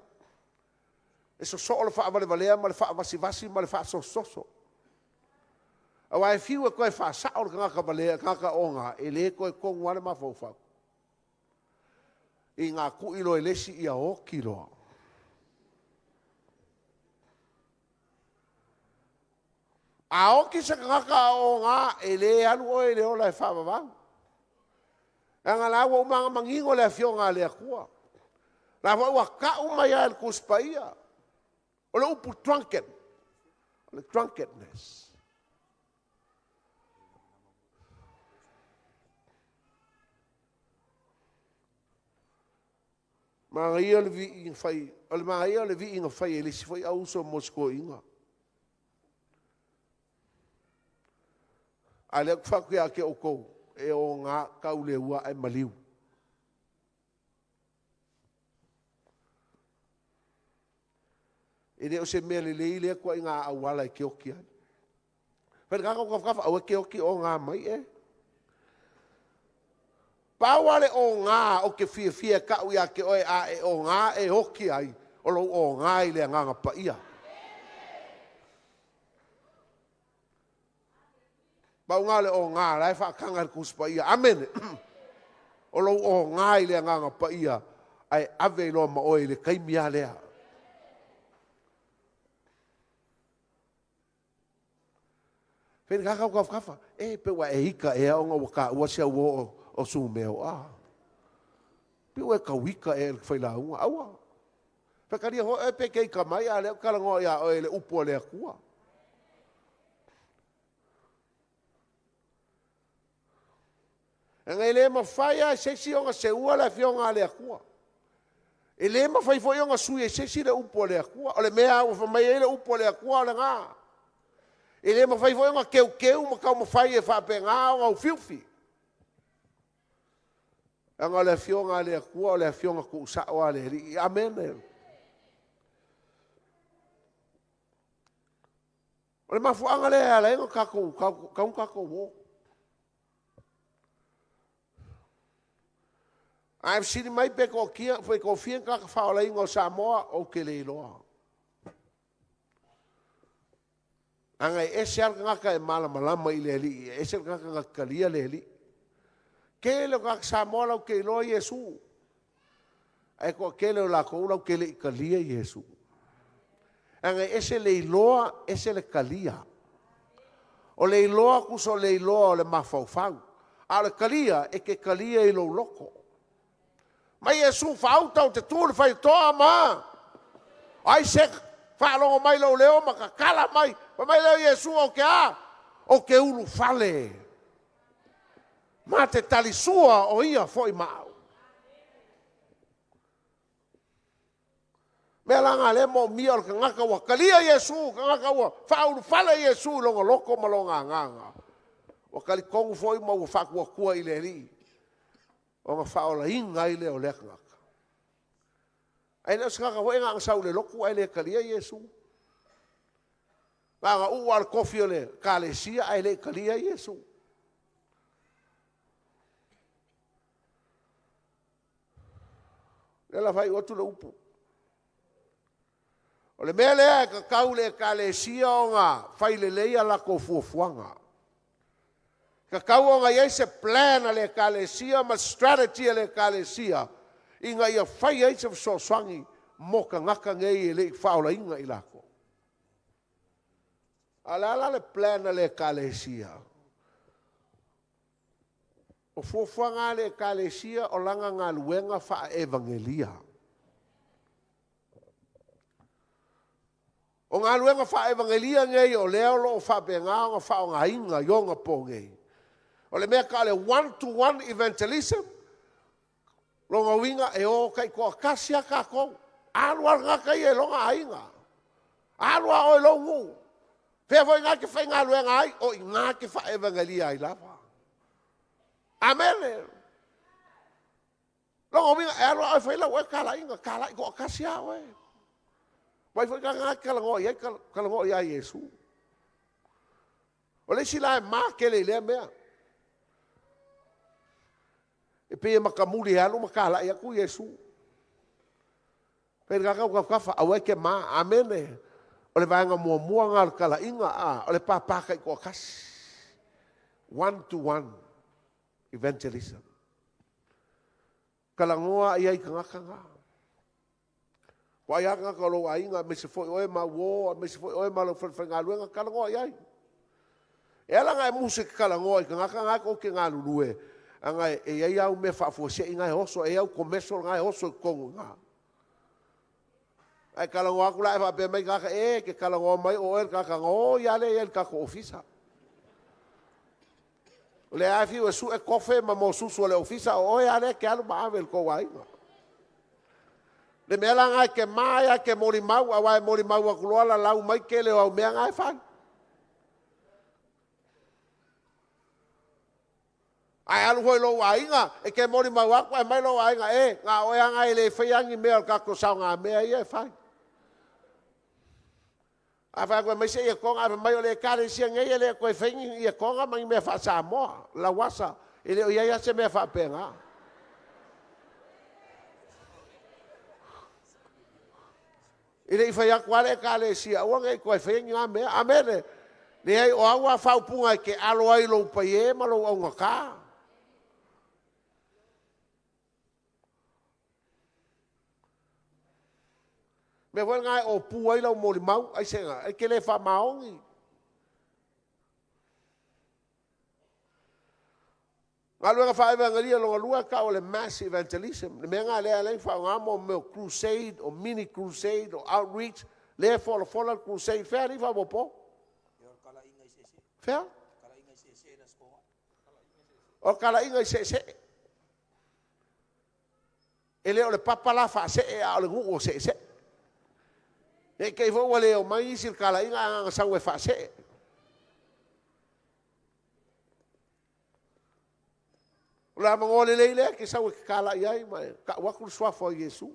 E sosoo le faavalevalea ma le faavasivasi ma le faasososo. Aua e fiu e toe faasao le tagata valea, le tagata oga, e le toe tonu lava le mafaufau. Ina tui loa e le isi ia oti loa. A oti se tagata a o oga, e le alu oe i le ola e faavavau. Leaga o la ua uma ona manino le Afioga a le Atua. O la foi ua tau mai lava e le Tusi Paia, o le upu drunken, o le drunkenness. Manaia le vii na fai, o le manaia o le vii na fai e le isi foi auuso mo si toeaina. A o lea ou te fai atu ia te outou, e oga, tau le ua ae maliu. E le o se mea lelei lea ituaiga auala e te oti ai. Fai i le tagata o tafatafa, aua e te oti oga mai oe. Pau lava le oga ou te fiafia e tau ia te oe a e oga e oti ai, o lou oga i le Agaga Paia. Pau lena o le oga o la e faataga e le Tusi Paia. Amene. O lou oga i le Agaga Paia, ae ave ai loa ma oe i le taimi lava lea. Fai le kaka kafa, e pe ua e ika ea ona ua taua si au uo o Sumeo a. Pe ua e tau ika ea i le failauga, aua. Fai talia foi oe pe e te ika mai, a o lea ou te talanoa ia oe i le upu a le Atua. Leaga e le mafai lava e se isi ona seua le afioga a le Atua. E le mafai foi ona sui e se isi le upu a le Atua. O le mea ua fai mai ai le upu a le Atua o lena. E le mafai foi ona teuteu ma taumafai e faapena ona ufiufi. Leaga o le afioga a le Atua o le afioga tuusao a le Alii. Amene. O le mafuaaga lea e ala ai ona tatou tatou o. A e fesili mai pe toafia tagata faaolaina o Samoa, ou te le iloa. Leaga e ese lava le tagata e malamalama i le Alii, e ese le tagata na te talia le Alii. Tele o tagata Samoa latou te iloa Iesu, ae toatele o latou latou te le i talia Iesu. Leaga e ese le iloa, ese le talia. O le iloa, tusa o le iloa o le mafaufau. A o le talia, e te talia i lou loto. Mai Iesu faauta ou te tu i le faitotoa ma ai se faalogo mai lou leo ma tatala mai. Fai mai lea o Iesu, ou te a? Ou te ulufale. Ma te talisua o ia foi ma au. Mea la nga lea moomia o le tagata ua talia Iesu, tagata ua faaulufale Iesu i lona loto ma lona agaga. Ua talitonu foi ma ua faatuatua i le Alii, ona faaolaina ai lea o lea tagata. Ae le o se tagata foi na ona sau i le lotu ae le talia Iesu. Na ona uu lava o le tofi o le ekalesia ae le i talia Iesu. Lea la faaiu atu le upu. O le mea lea e tatau i le ekalesia ona fai lelei a latou fuafuaga. Tatau ona i ai se plan a le ekalesia ma strategy a le ekalesia ina ia fai ai se fesoasoani mo tagata nei e le i faaolaina i latou. A o le a la le plan a le ekalesia? O fuafuaga a le ekalesia o lana galuega faa-evangelia. O galuega faa-evangelia nei o lea o lo o faapena ona faaaogaina i ona po nei. O le mea tau o le one-to-one evangelism, lona uiga e o taitoatasi lava tatou. Alu lava le tagata ia i lona aiga. Alu lava oe i lou nuu. Fea foi na e te faigaluega ai, o i ina te faa-evangelia ai lava. Amene. Lona uiga e alu lava oe fai lau oe talaiga, talai toatasi lava oe. Vai foi tagata talanoa i ai, talanoa ia Iesu. O le isi la e matele i lea mea. E pei e matamuli e alu ma talai atu Iesu. Fai le tagata ua kafa, aua e te ma, amene. O le vaega muamua ngā o le talaiga, a, o le pāpā taitoatasi. One to one evangelism. Talanoa i ai tagata ngā. Po ai a tagata o lou aiga, aemaise foi oe ma uo, aemaise foi oe ma lau falefaigaluega, talanoa i ai. E ala na e musu e te talanoa i tagata ngā kou te galulue, anga e iai au mea faafuasei ngā e oso, e au komeso ngā e oso i totonu i ngā. Ae talanoa atu la e faapea mai tagata, e te talanoa mai o oe le tagata na o ia le ia i le tatou ofisa. O le a fiu e sue kofe ma mosusu o le ofisa, o oe a lea ke alu ma ave i le tou aiga. Le mea la ngā e te mai a ke moli mau, a wae moli mau aku loa la lau mai ke le o au mea ngā e fai. Ae alu foi lou aiga, e ke moli mau aku, ae mai lou aiga, e, ngā oe anga e le fai angi mea o le tatou saoga mea ia e fai. A fai aku e mai se ia konga, a fai mai o le ekalesia nei e le koe fai ni ia konga ma ni mea faa-Samoa, lauasa, e le o iai a se mea faapenga. E le i fai atu a le ekalesia, aua nei koe fai ni ngā mea. Amene. Leai o au a whaupunga e ke alo ai lou paie ma lou augata. Mea foi ngā e o pu ai lau moli mau, ai se ngā, ai ke le wha maongi. Galuega faaevagelia lona lua e tau o le mass evangelism, le mea lena lea e ala ai ona faaaoga mea o crusade, o mini crusade, o outreach, lea e folafola le crusade. Fea alii faaopoopo? Fea? O le talaiga i seesee. E le o le papa la faasee, a o le nuu o seesee. Ne i te i foi ua le omai nisi i le talaiga ae na ona sau e faasee. O le avanoa lelei lea e te sau e te talai ai ma e tau atu le suafa o Iesu.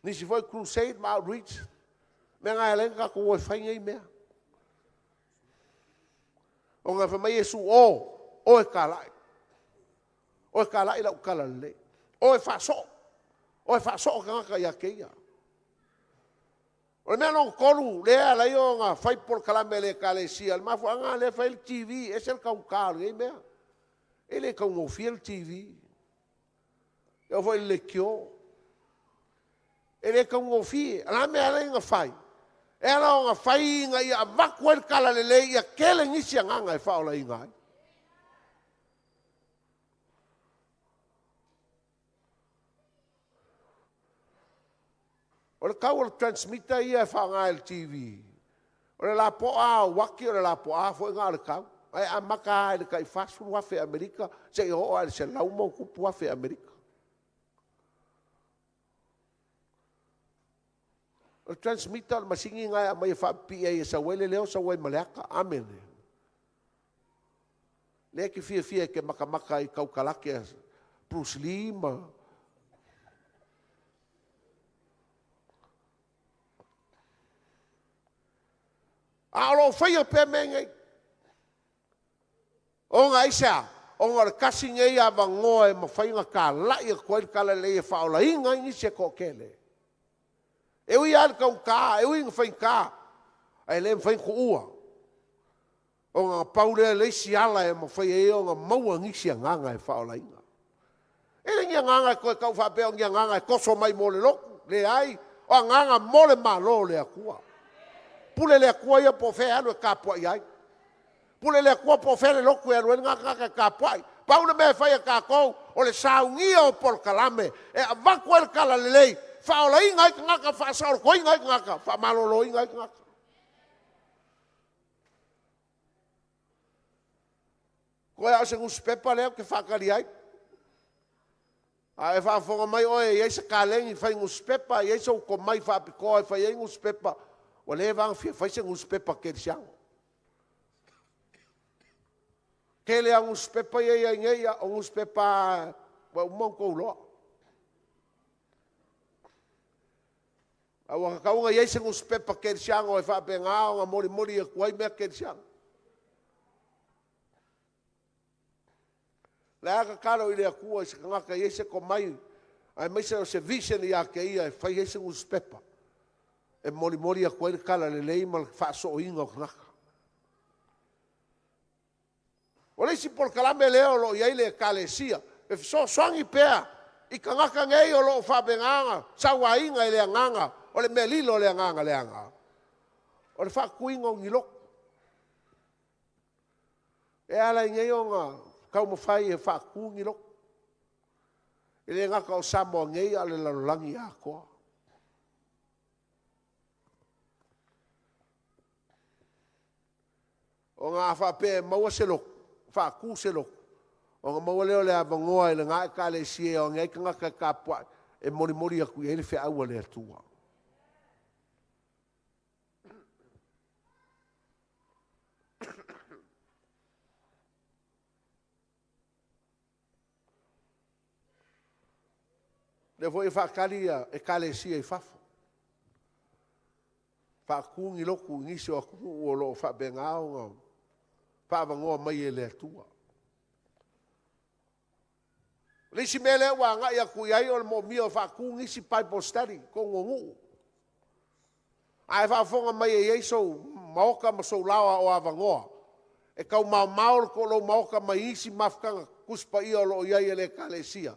Nisi foi crusade ma outreach, o mea na e ala ai ona tatou o e fai nei mea. Ona fai mai Iesu, o, o e talai. O e talai lau talalelei. O e faasoo. O e faasoo tagata ia te ia. O le mea lona tolu lea e ala ai ona fai polokalame a le Ekalesia, o le mafuaaga lena lea e fai ai le TV, e ese le taugata o lenei mea. E le taugofie le TV. E oo foi i le leitio. E le taugofie. O le a le mea e ala ai ona fai? E ala ona fai ina ia avatu ai le talalelei ia tele nisi agaga e faaolaina ai. O le tau o le transmitter ia e faaaoga i le TV, o le lapoa lava o uati o le lapoa foi lena o le tau. Ae amata lava i le tai $40,000 Amerika seia oo lava i le $100+ Amerika. O le transmitter o le masini lena e aumai e faapipii ai e sau ai le leo sau ai ma le ata. Amene. Lea e te fiafia e te matamata i taukalate a Bruce Lee ma A o lo o faia pea mea nei. Ona aisea? Ona o le tasi lenei avanoa e mafai ona talai atu ai le talalelei e faaolaina ai nisi e toatele. E ui lava i le taugata, e ui ina faigata, ae le mafai ona tuua. Ona na pau lea o le isi ala e mafai ai ona maua nisi agaga e faaolaina. E le ni agaga e toe tau faapea o ni agaga e toso mai mo le lotu, leai, o agaga mo le Malo o le Atua. Pule le Atua ia po o fea e alu e tapuai ai. Pule le Atua po o fea le lotu e alu ai lena tagata e tapuai. Pau le mea e fai e tatou, o le saunia o polokalame e avatu ai le talalelei, faaolaina ai tagata, faasaolotoina ai tagata, faamaloloina ai tagata. Toe lava o se nusipepa lea ou te faatali ai. A e faafofoga mai oe e i ai se kalegi fai nusipepa, e i ai sou tomai faapitoa e fai ai nusipepa, ua leva lava ona fia fai se nusipepa kerisiano. Tele lava o nusipepa ia e i ai nei, o nusipepa ua uma ona outou iloa. A ua tatau ona i ai se nusipepa kerisiano e faapena ona molimoli atu ai mea kerisiano. O le a tatalo i le Atua i se tagata e i ai se tomai, aemaise o se vision ia te ia e fai ai se nusipepa e molimoli atu ai le talalelei ma le faasooina o tagata. O le isi polokalame lea o lo o i ai le Ekalesia e fesoasoani pea i tagata nei o lo o faapena ona sauaina i le agaga o le mea lilo o le agaga leaga, o le faatuina o ni lotu. E ala ai nei ona taumafai e faatu ni lotu. E le gata o Samoa nei a o le lalolagi atoa. Ona a faapea e maua se lotu, faatu se lotu, ona maua lea o le avanoa i lena Ekalesia e o ane ai tagata e tapuai, e molimoli atu i ai le feau a le Atua. Lea foi e faatali Ekalesia i fafo, faatu ni lotu i nisi o atunuu o lo o faapena ona faaavanoa mai e le Atua. O le isi mea lea ua agai atu i ai o le moomia o faatu nisi Bible study i totonu o nuu. A e faafofoga mai e i ai sou maota ma sou laoa o avanoa, e tau maomao lou maota mai isi mafutaga Tusi Paia o lo o i ai a le Ekalesia,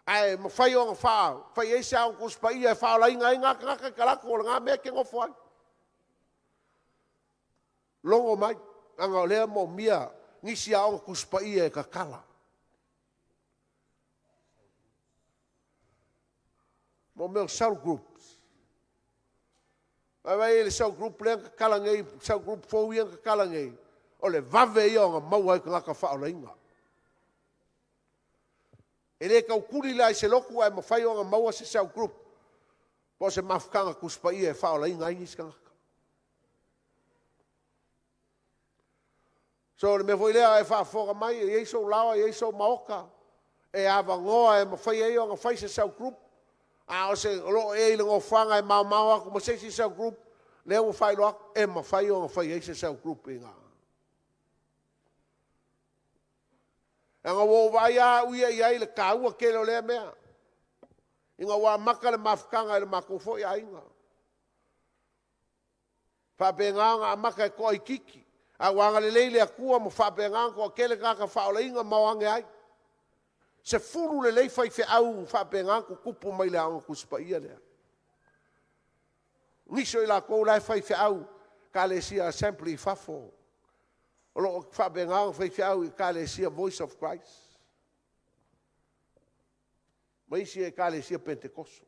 ae mafai ona fai ai se Aoga Tusi Paia e faaolaina ai na tagata i talaatu o lena mea e te nofo ai. Logo mai, leaga o lea e moomia nisi aoga Tusi Paia e tatala. Mo mea o cell groups. Vaavaai i le cell group lea na tatala nei, cell group fou ia na tatala nei, o le vave ia ona maua ai tagata faaolaina. E le tautuli la i se lotu ae mafai ona maua se cell group po o se mafutaga Tusi Paia e faaolaina ai nisi tagata. So o le mea foi lea e faafofoga mai, e i ai sou laoa, e i ai sou maota e avanoa e mafai ai ona fai se cell group, a o se o lo o e i le nofoaga e maomao atu ma se isi cell group, lea ua faailoa atu, e mafai ona fai ai se cell group i ina. Leaga ua ou vaai lava au ia i ai i le taua tele o lea mea, ina ua amata le mafutaga i le matou foi aiga. Faapena ona amata e toaitiiti, a ua agalelei le Atua ma faapena ona toatele tagata faaolaina ma o ane ai. 10 lelei faifeau ua faapena ona tutupu mai le Aoga Tusi Paia lea. Nisi o i latou la e faifeau Ekalesia Assembly i fafo, o lo o faapena ona faifeau i Ekalesia Voice of Christ ma isi Ekalesia Penetekoso.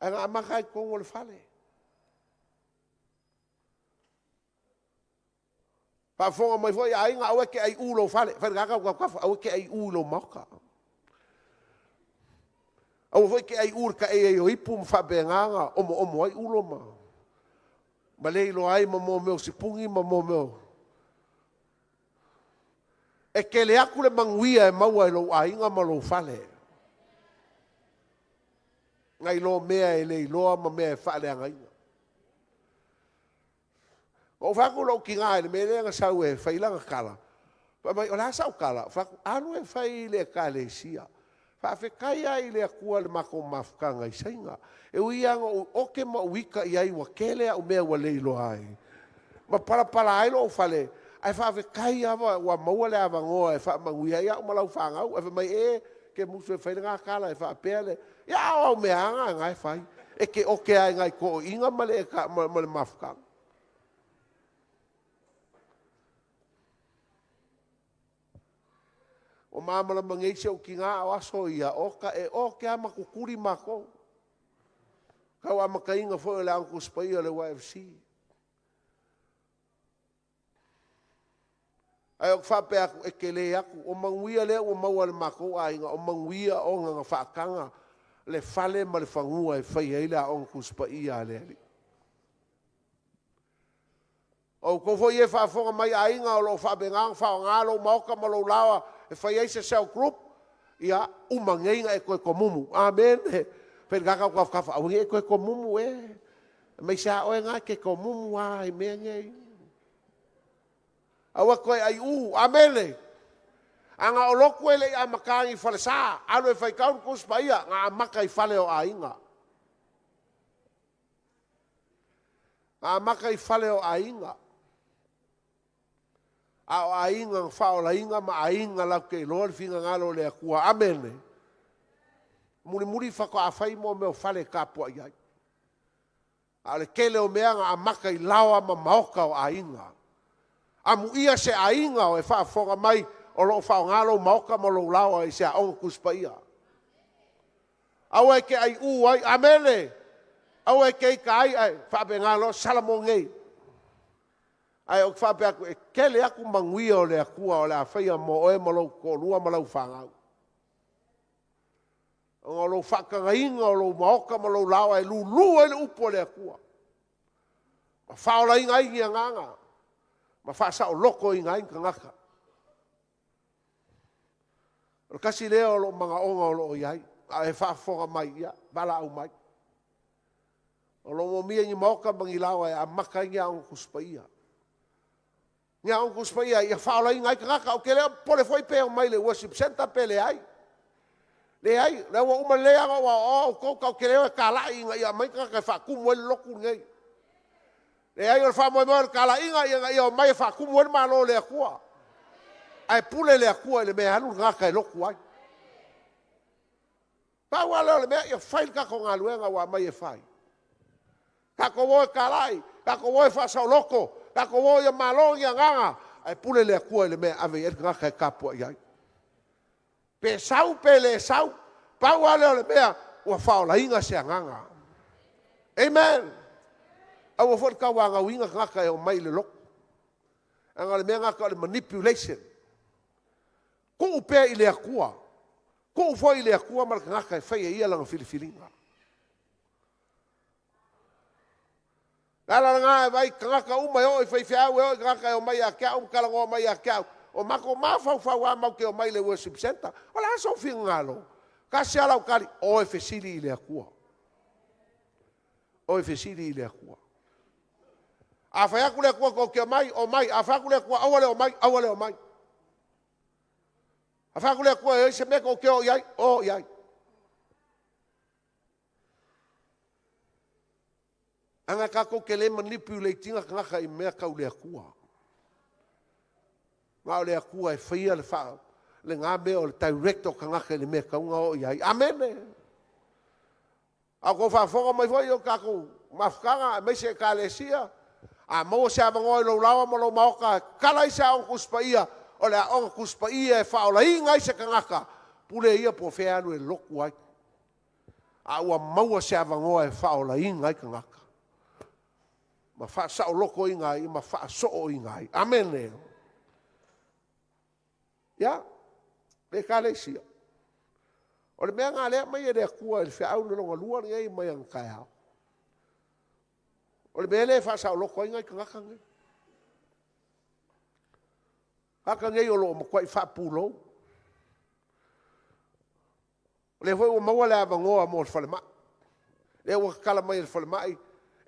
Ae na amata lava i totonu o le fale. Faafofoga mai foi aiga, aua e te aiu i lou fale. Fai i le tagata ua autafa, aua e te aiu i lou maota. Aua foi e te aiu i le taei ai o ipu ma faapena ona omoomo ai ulo ma le iloa ai ma mea o sipuni ma mea o... E tele atu le manuia e maua e lou aiga ma lou fale nai lo mea e le iloa ma mea e faaleagaina. Na ou fai atu i lou tina i le mea lea na sau e fai lana tala, fai mai, o le a sau tala? Ou fai atu, alu e fai i le ekalesia. Faafetai lava i le Atua i le matou mafutaga i Saina. E ui lava ina ou ote ma ou ita i ai ua tele au mea ua le iloa ai, ma palapala ai lou fale, ae faafetai lava ua maua le avanoa e faamanuia ai au ma lau fanau. Ae fai mai, e, e te musu e fai lena tala e faapea le... Ia a o au mea lava na e fai. E te ote lava i nai toeaiina ma le mafutaga. Ua malamalama nei si ou tina, a o aso ia, e ote lava ma tutuli matou. Tau amataina foi o le Aoga Tusi Paia o le YFC. Ae ou te faapea atu, e tele atu. O manuia lea ua maua e le matou aiga, o manuia ona na faataga le fale ma le fanua e fai ai le Aoga Tusi Paia a le Alii. O outou foi ia e faafofoga mai aiga o lo o faapena ona faaaoga lou maota ma lou laoa e fai ai se cell group, ia uma nei ona e toe tomumu. Amene. Fai i le tagata ua tafatafa, aua ne i e toe tomumu e. Aemaise lava oe na e te tomumu lava i mea nei. Aua e te toe aiu. Amene. A na o lotu e le i amata i falesa, alu e faitau le Tusi Paia, na amata i fale o aiga. Na amata i fale o aiga. A o aiga na faaolaina ma aiga latou te iloa le finagalo o le Atua. Amene. Mulimuli faatoa fai mo mea o fale e tapuai ai. A o le tele o mea na amata i laoa ma maota o aiga. Amuia se aiga o e faafofoga mai o lo o faaaoga lou maota ma lou laoa i se aoga Tusi Paia. Aua e te aiu ai, amene. Aua e te ita ai, ae faapena loa, Salamo nei. Ae ou te faapea atu, e tele atu manuia o le Atua o le a faia mo oe ma lou toalua ma lau fanau. Ona o lou faatagaina o lou maota ma lou laoa e lulu ai le upu a le Atua. Ma faaolaina ai ni agaga, ma faasaolotoina ai ni tagata. O le tasi lea o lou manaoga o lo o i ai, a e faafofoga mai, ia valaau mai. O lo o moomia ni maota ma ni laoa e amata ai ni aoga Tusi Paia. Ni aoga Tusi Paia ia faaolaina ai tagata. Ou te le o popole foi pe omai i le worship center pe leai. Leai, o lea ua uma lelei lava ona ou aoaoa outou, tatou te le o e talai ina ia aumai tagata e faatumu ai le lotu lenei. Leai, o le faamoemoe o le talaiga ina ia omai e faatumu ai le Malo o le Atua. Ae pule le Atua i le mea e alu le tagata e lotu ai. Pau lava lea o le mea, ia fai le tatou galuega ua aumai e fai. Tatou o e talai, tatou o e faasaoloto, Tatou o ia malo ni agaga, ae pule le Atua i le mea e ave i ai le tagata e tapuai ai. Pe sau pe le sau, pau lava lea o le mea, ua faaolaina se agaga. Amen. Aua foi le tauanauina tagata e omai i le lotu. Leaga o le mea lena e tau o le manipulation. Tuu pea i le Atua. Tuu foi i le Atua ma le tagata e fai e ia lana filifiliga. O le ala lena e vaai i tagata uma e oo i faifeau, e oo i tagata e omai ia te au ma talanoa mai ia te au, o matou mafaufau lava matou te omai i le worship centre. O le a sou finagalo? Tasi lava lau tali, o e fesili i le Atua. O e fesili i le Atua. A fai atu le Atua tou te omai, omai. A fai atu le Atua aua le omai, aua le omai. A fai atu le Atua e i ai se mea tou te o i ai, o i ai. Leaga tatou te le manipulate ina tagata i mea tau le Atua. Na o le Atua e faia le faa, lena mea o le direct o tagata i le mea e tatau ona o i ai. Amene! A o outou faafofoga mai foi i o tatou mafutaga aemaise Ekalesia, a maua se avanoa i lou laoa ma lou maota e tatala ai se Aoga Tusi Paia, o le Aoga Tusi Paia e faaolaina ai se tagata, pule ia po o fea e alu e lotu ai. A ua maua se avanoa e faaolaina ai tagata ma faasaolotoina ai ma faasooina ai. Amene. Ia, le Ekalesia, o le mea lena lea e aumai e le Atua i le feau le lona lua lenei mai ana taeao. O le mea lea e faasaoloto ai nai tagata nei. Tagata nei o lo o matuai faapulou. O lea foi ua maua le avanoa mo le falemai. Lea ua tatala mai e le falemai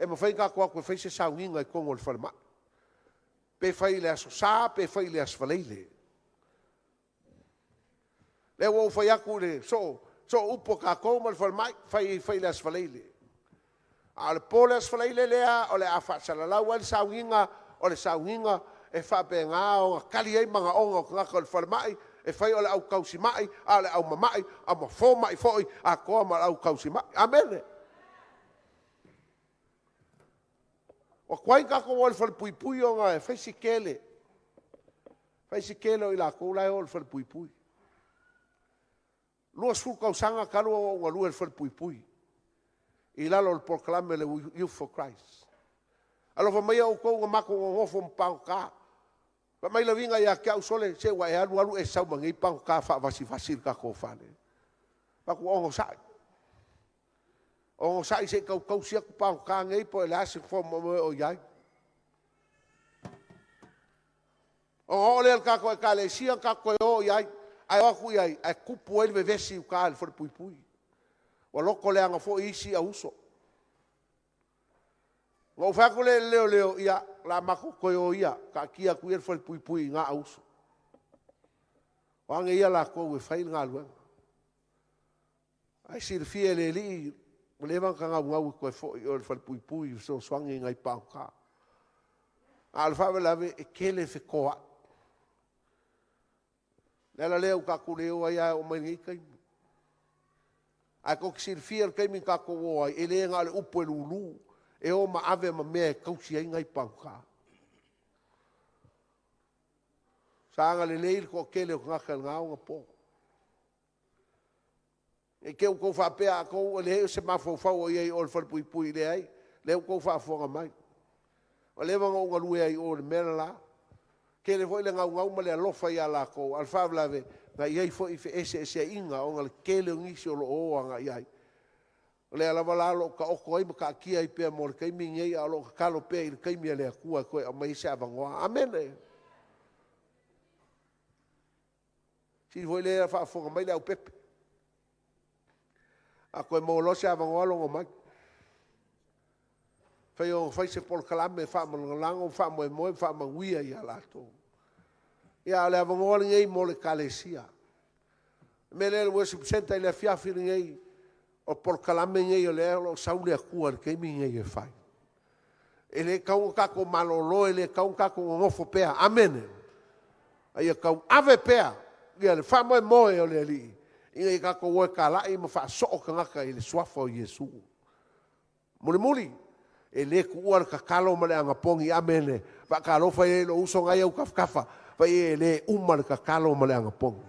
e mafai ona tatou o atu e fai se sauniga i totonu o le falemai. Pe fai i le Aso Sa pe fai i le Aso Faraile. Lea ua ou fai atu i le soo, soo upu a tatou ma le falemai, fai, fai i le Aso Faraile. A o le po le Aso Faraile lea, o le a faasalalau ai le sauniga, o le sauniga e faapena ona tali ai manaoga o tagata o le falemai, e fai o le au tausimai, a o le au mamai, a ma fomai foi atoa ma le au tausimai. Amene. Ua tuai ona tatou o i le falepuipui ona e fai si tele, fai si tele o i latou la e o i le falepuipui. 20 tausaga talu ona ou galue i le falepuipui i lalo o le polokalame a le Youth for Christ. Alofa maia outou na matou nonofo ma pagota. Fai mai le uiga ia te au, sole, se ua e alu alu e sau ma nei pagota faavasivasi i le tatou fale. Fai atu, onosai, onosai se i tau tausi atu pagota nei po o le a se faamoemoe o i ai. Ona oo lea i le tatou Ekalesia tatou toe o i ai, ae o atu i ai ae tupu ai le vevesi i uta i le falepuipui. Ua loto leaga foi isi auuso. Ona ou fai atu lea i le leoleo, ia, o le a matou toe o ia, taatia atu ia le falepuipui i na auuso. O age ia latou e fai le galuega. Ae silafia e le Alii, ua leva ona ta naunau e toe foi i o i le falepuipui e fesoasoani i nai pagota. A o le faalavelave, e tele fetoai. O le ala lea ua tatou le o ai lava e oo mai i lenei taimi. Ae tou te silafia le taimi na tatou o ai, e le na o le upu e lulu, e o ma ave ma mea e tausi ai nai pagota. Sa agalelei le toatele o tagata i lena onapo. Ne i te i ua outou faapea atonu e leai o se mafaufau o i ai i o i le falepuipui, leai, lea ua outou faafofoga mai. Ua leva ona ou galue ai i o i le mea le la. Tele foi le naunau ma le alofa ia latou, a o le faalavelave, na i ai foi feeseeseaiga ona o le tele o nisi o lo o o agai i ai. O lea lava la o lo o taoto ai ma taatia ai pea mo le taimi lenei, a o lo o tatalo pea i le taimi a le Atua e toe aumai ai se avanoa. Amene. Sili foi lea faafofoga mai le aupepe. A toe maua loa se avanoa logo mai. Fai o fai se polokalame faamalagolago, faamoemoe ma faamanuia ia latou. Ia, a o le avanoa lenei mo le Ekalesia. O le mea lea le worship centre i le afiafi lenei, o polokalame nei o lea o lo o sau le Atua i le taimi lenei e fai. E le tatau ona tatou malolo, e le tatau ona tatou nonofo pea. Amene. A ia tauave pea ia le faamoemoe o le Alii ina ia tatou o e talai ma faasoo tagata i le suafa o Iesu. Mulimuli, E lē kuʻua le tatalo ma le anapogi. Amene. Faatalofa i ai lou uso na e i au tafatafa, fai i ai, e lē uma le tatalo ma le anapogi.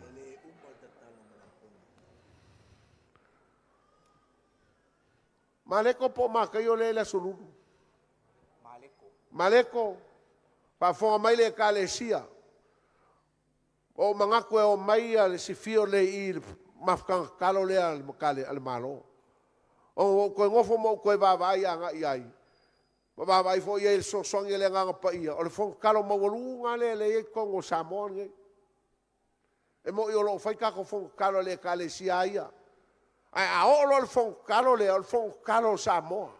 Maleko po o Mataio lea e i le Aso Lulu? Maleko. Faafofoga mai le ekalesia. Ua ou manatu e omai le sifio lea i i i le mafutaga tatalo lea a le Malo. Ona ua ou toe nofo ma ou toe vaavaai agai i ai, ma vaavaai foi i ai i le fesoasoani a le Agaga Paia, o le fono tatalo maualuga lava lea e i ai i totonu o Samoa nei. E moni o lo o fai tatou fono tatalo a le Ekalesia lava ia, ae a oo loa i le fono tatalo lea, o le fono tatalo a Samoa.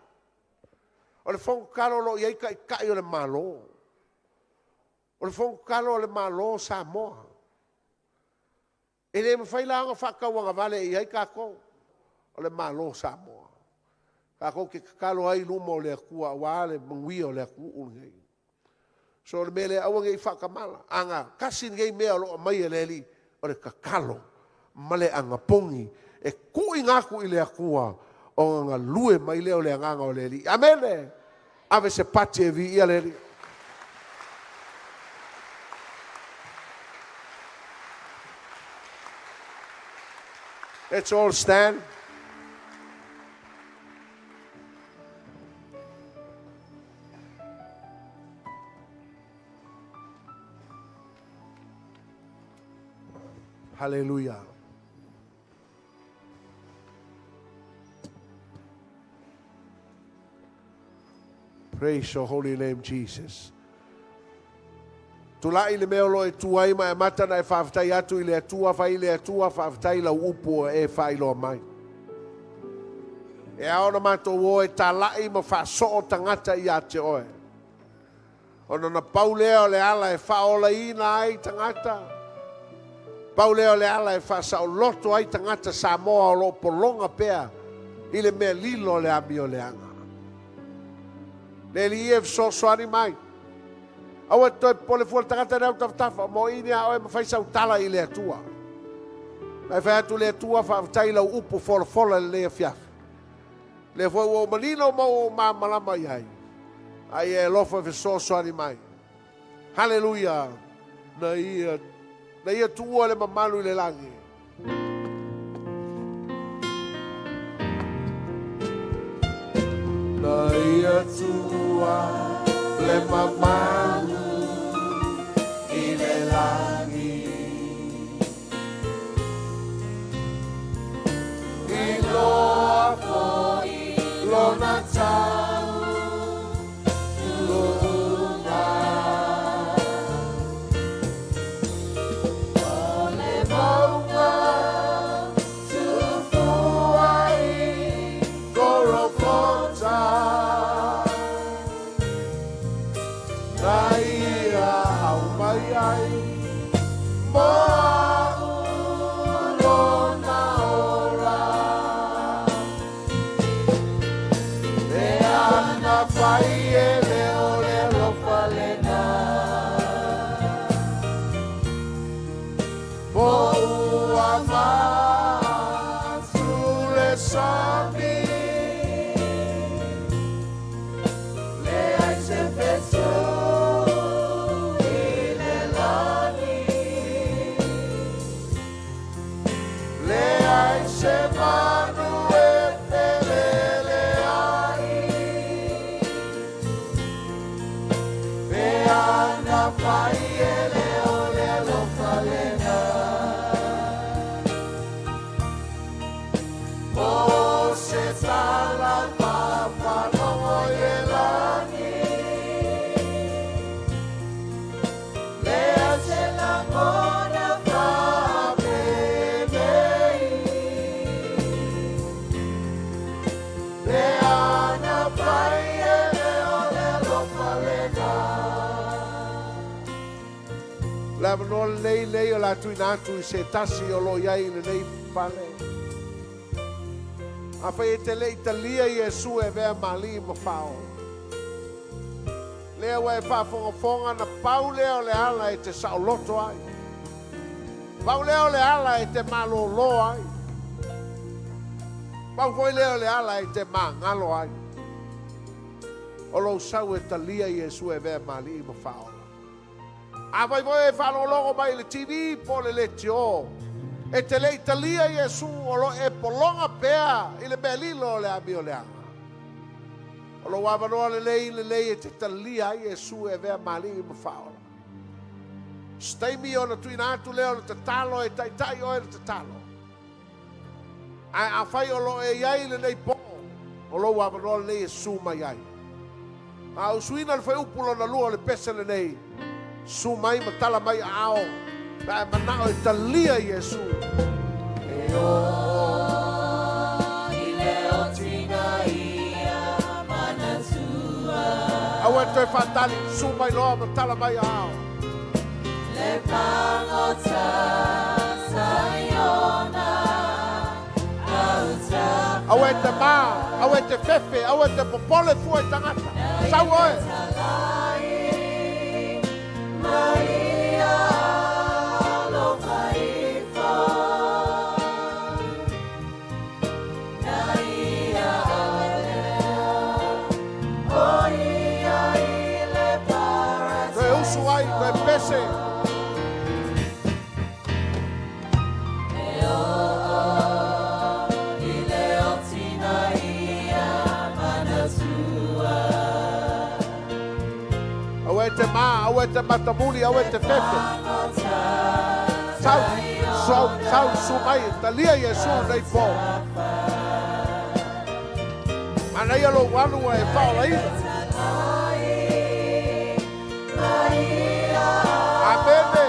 O le fono tatalo o lo o i ai Taitai o le Malo. O le fono tatalo a le Malo o Samoa. E le mafai la ona faatauagavale i ai tatou, o le Malo o Samoa. Tatou te tatalo ai i luma o le Atua aua le manuia o le atunuu lenei. So o le mea lea, aua ne i faatamala, a na tasi lenei mea o lo o aumaia e le Alii, o le tatalo ma le anapogi e tuuina atu i le Atua ona galue mai lea o le Agaga o le Alii. Amene! Ave se pati e viia le Alii. Let's all stand. Hallelujah. Praise your holy name, Jesus. Tulai le mea o lo e tu ai ma e amata na e faafetai atu i le Atua, fai i le Atua, faafetai lau upu ua e faailoa mai. E ao ona matou o e talai ma faasoo tagata ia te oe. Ona na pau lea o le ala e faaolaina ai tagata, pau lea o le ala e faasaoloto ai tagata Samoa o lo o pologa pea i le mea lilo o le amioleaga. Le Alii e fesoasoani mai. Aua e te toe popole fua le tagata i au tafatafa, mo i ni a oe ma fai sau tala i le Atua. Ma e fai atu le Atua, faafetai i lau upu folafola i lenei afiafi. Lea foi ua ou manino ma ua ou malamalama i ai, a ia e alofa e fesoasoani mai. Haleluia! Na ia, na ia tuua le mamalu i le lagi. Na ia tuua le mamalu i le lagi. Iloa foi lona taunuuga. O le mauga tuufua i Kolokota, na ia aumai ai mo a'u lona ola. E ana fai e le o le alofa lena. Po ua matu le sami, leai se fetu i le lagi, leai se manu e felele ai, pe ana fai e le o le alofa lena. O se tala faafalogo i le lagi, leai se lagona faapenei, pe ana fai e le o le alofa lena. Le avanoa lenei lei o le a tuuina atu i se tasi o lo o i ai i lenei fale. Afai e te le i talia Iesu e avea ma Alii ma Faaola, lea ua e faafogafoga na pau lea o le ala e te saoloto ai, pau lea o le ala e te malōlō ai, pau foi lea o le ala e te magalo ai. O lou sau e talia Iesu e avea ma Alii ma Faaola. Afai foi e faalogologo mai i le TV po o le leitio, e te le i talia Iesu, o lo o e pologa pea i le mea lilo o le amioleaga. O lou avanoa lelei lenei e te talia ai Iesu e avea ma Alii ma Faaola. Se taimi ona tuuina atu lea o le tatalo e taitai oe i le tatalo. Ae afai o lo o e i ai i lenei po, o lou avanoa lenei e susu mai ai. A usuina le fuaiupu lona lua o le pese lenei, susu mai ma tala mai aao pe a e manao e talia Iesu. E oo i le otiga ia manatua. Aua e toe faatali, susu mai loa ma tala mai aao. Le pagota Saiona Aua e te mā, aua e te fefe, aua e te popole fua i tagata. Sau oe! Toe usu ai, toe pese. E oo i le otiga ia manatua. Aua e te mā, aua e te matamuli, aua e te fefe. Sau, sau, sau, susu mai, talia Iesu lenei po. Manaia lou alu ua e faaolaina. Amene.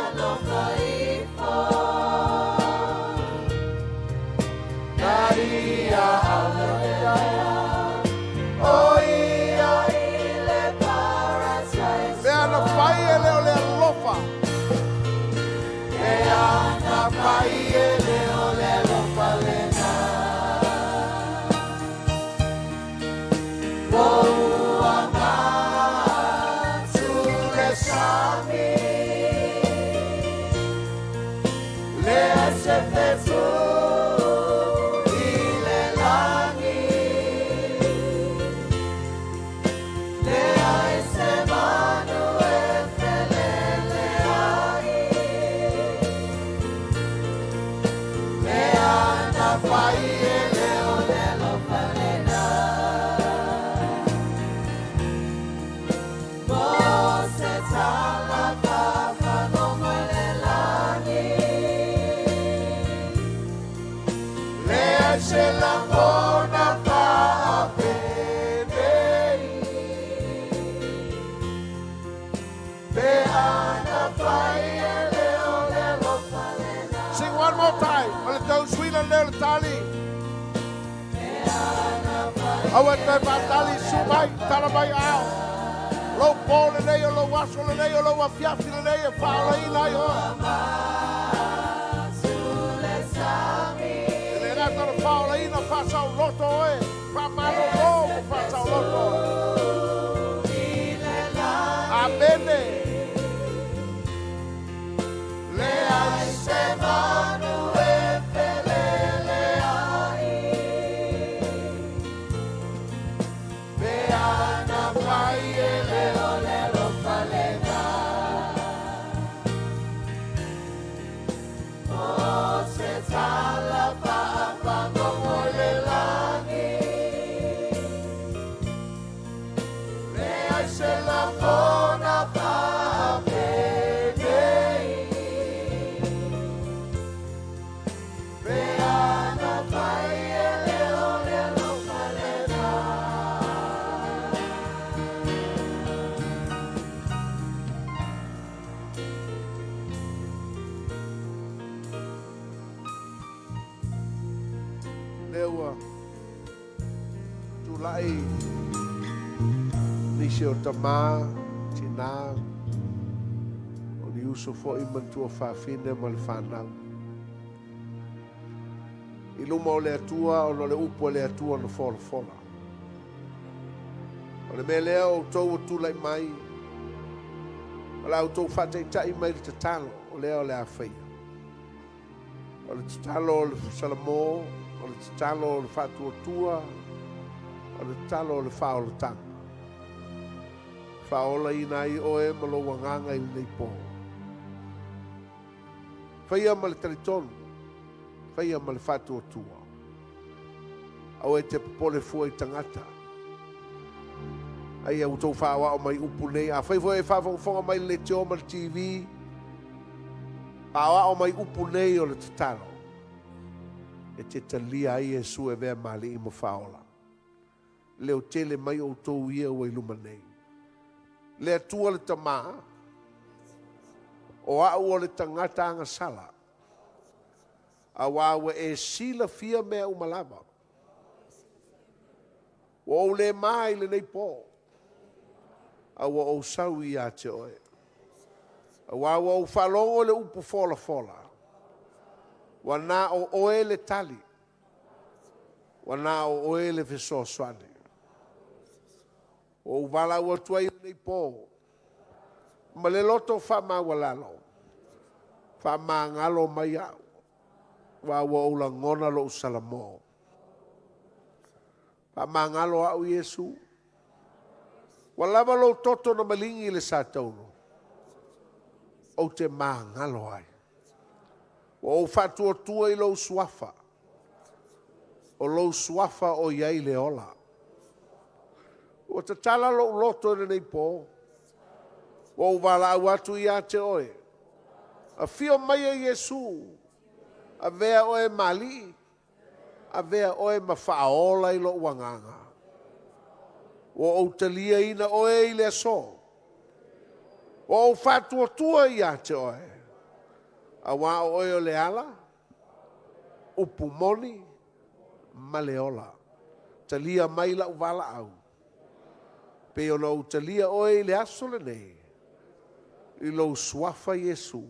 Mea na fai e le o le alofa. Mea na fai e le o le alofa lena. Ua gatu le sami. Lea se fetu i le lagi. Leai se manu e feleleai. Mea na fai e le o le alofa lena. Mo se tala faafagogo i le lagi. Leai se lagona faapenei. Pe ana fai e le o le alofa lena. Sing one more time. O le tau suina lea o le tali. Aua e toe faatali, susu mai, tala mai aao. Lou po lenei, o lou aso lenei, o lou afiafi lenei e faaolaina ai oe. E le gata o le faaolaina, faasaoloto oe, faamalolo ma faasaoloto oe. Amene. Leai se manu e feleleai. Pe ana fai e le o le alofa lena. Mo se tala faafagogo i le lagi. Leai se lagona faapenei. Pe ana fai e le o le alofa lena. Lea ua tulai nisi o tama, tina, o ni uso foi ma le tuafafine ma le fanau. I luma o le Atua, ona o le upu a le Atua na folafola. O le mea lea o outou ua tulai mai, o le a outou faataitai mai i le tatalo, o lea o le a faia. O le tatalo o le Salamo, o le tatalo o le faatuatua, o le tatalo o le faaolataga. Faaolaina ai oe ma lou agaga i lenei pō. Faia ma le talitonu, faia ma le faatuatua. Aua e te popole fua i tagata. Ai ua outou faaoao mai upu nei. Afai foi e faafogafoga mai i le leitio ma le TV, faaoao mai upu nei o le tatalo e te talia ai Iesu e avea ma Alii ma Faaola. Leotele mai outou ia ua i luma nei. Le Atua le Tamā, o au o le tagata agasala, auā ua e silafia mea uma lava. Ua ou le ma i lenei pō, a ua ou sau ia te oe. Auā ua ou faalogo i le upu folafola, ua na o oe le tali, ua na o oe le fesoasoani. Ua ou valaau atu ai i lenei pō, ma le loto faamaualalo, faamagalo mai au, aua ua ou lagona lou salamo. Faamagalo au Iesu. Ua lava lou toto na maligi i le satauro, ou te magalo ai. Ua ou faatuatua i lou suafa, o lou suafa o i ai le ola. Ua tatala lou loto i lenei pō, ua ou valaau atu ia te oe. Afio mai e Iesu, avea oe ma Alii, avea oe ma Faaola i lou agaga. Ua ou taliaina oe i le aso, ua ou faatuatua ia te oe, auā o oe o le ala, upu moni, ma le ola. Talia mai lau valaau, pei ona ou talia oe i le aso lenei, i lou suafa Iesu.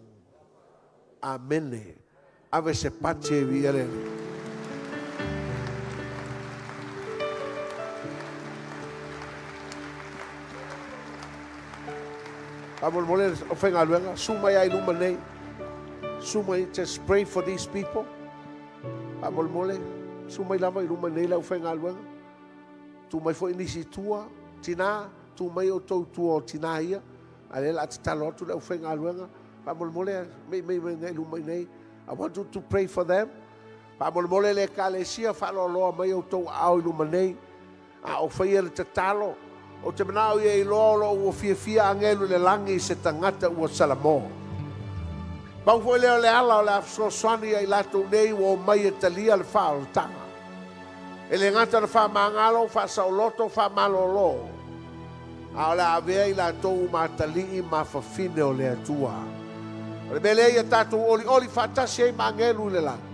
Amene. Ave se pati e viia le Alii. Faamolemole le aufaigaluega, susu mai lava i luma nei. Susu mai, just pray for these people. Faamolemole, susu mai lava i luma nei le aufaigaluega. Tu mai foi nisi i tua, tina, tu mai outou tua o tina ia. A o lea o le a tatalo atu le aufaigaluega. Faamolemole, mei mai mai i luma i nei. I want you to pray for them. Faamolemole le Ekalesia, faaloaloa mai outou aao i luma nei. A o faia le tatalo, ou te manao ia iloa o loo ua fiafia agelu i le lagi i se tagata ua salamo. Pau foi lea o le ala o le a fesoasoani ai latou nei ua omai e talia le faaolataga. E le gata na faamagalo, faasaoloto, faamalolo, a o le a avea i latou ma atalii ma fafine o le Atua. O le mea lea ia tatou olioli faatasi ai ma agelu i le lagi,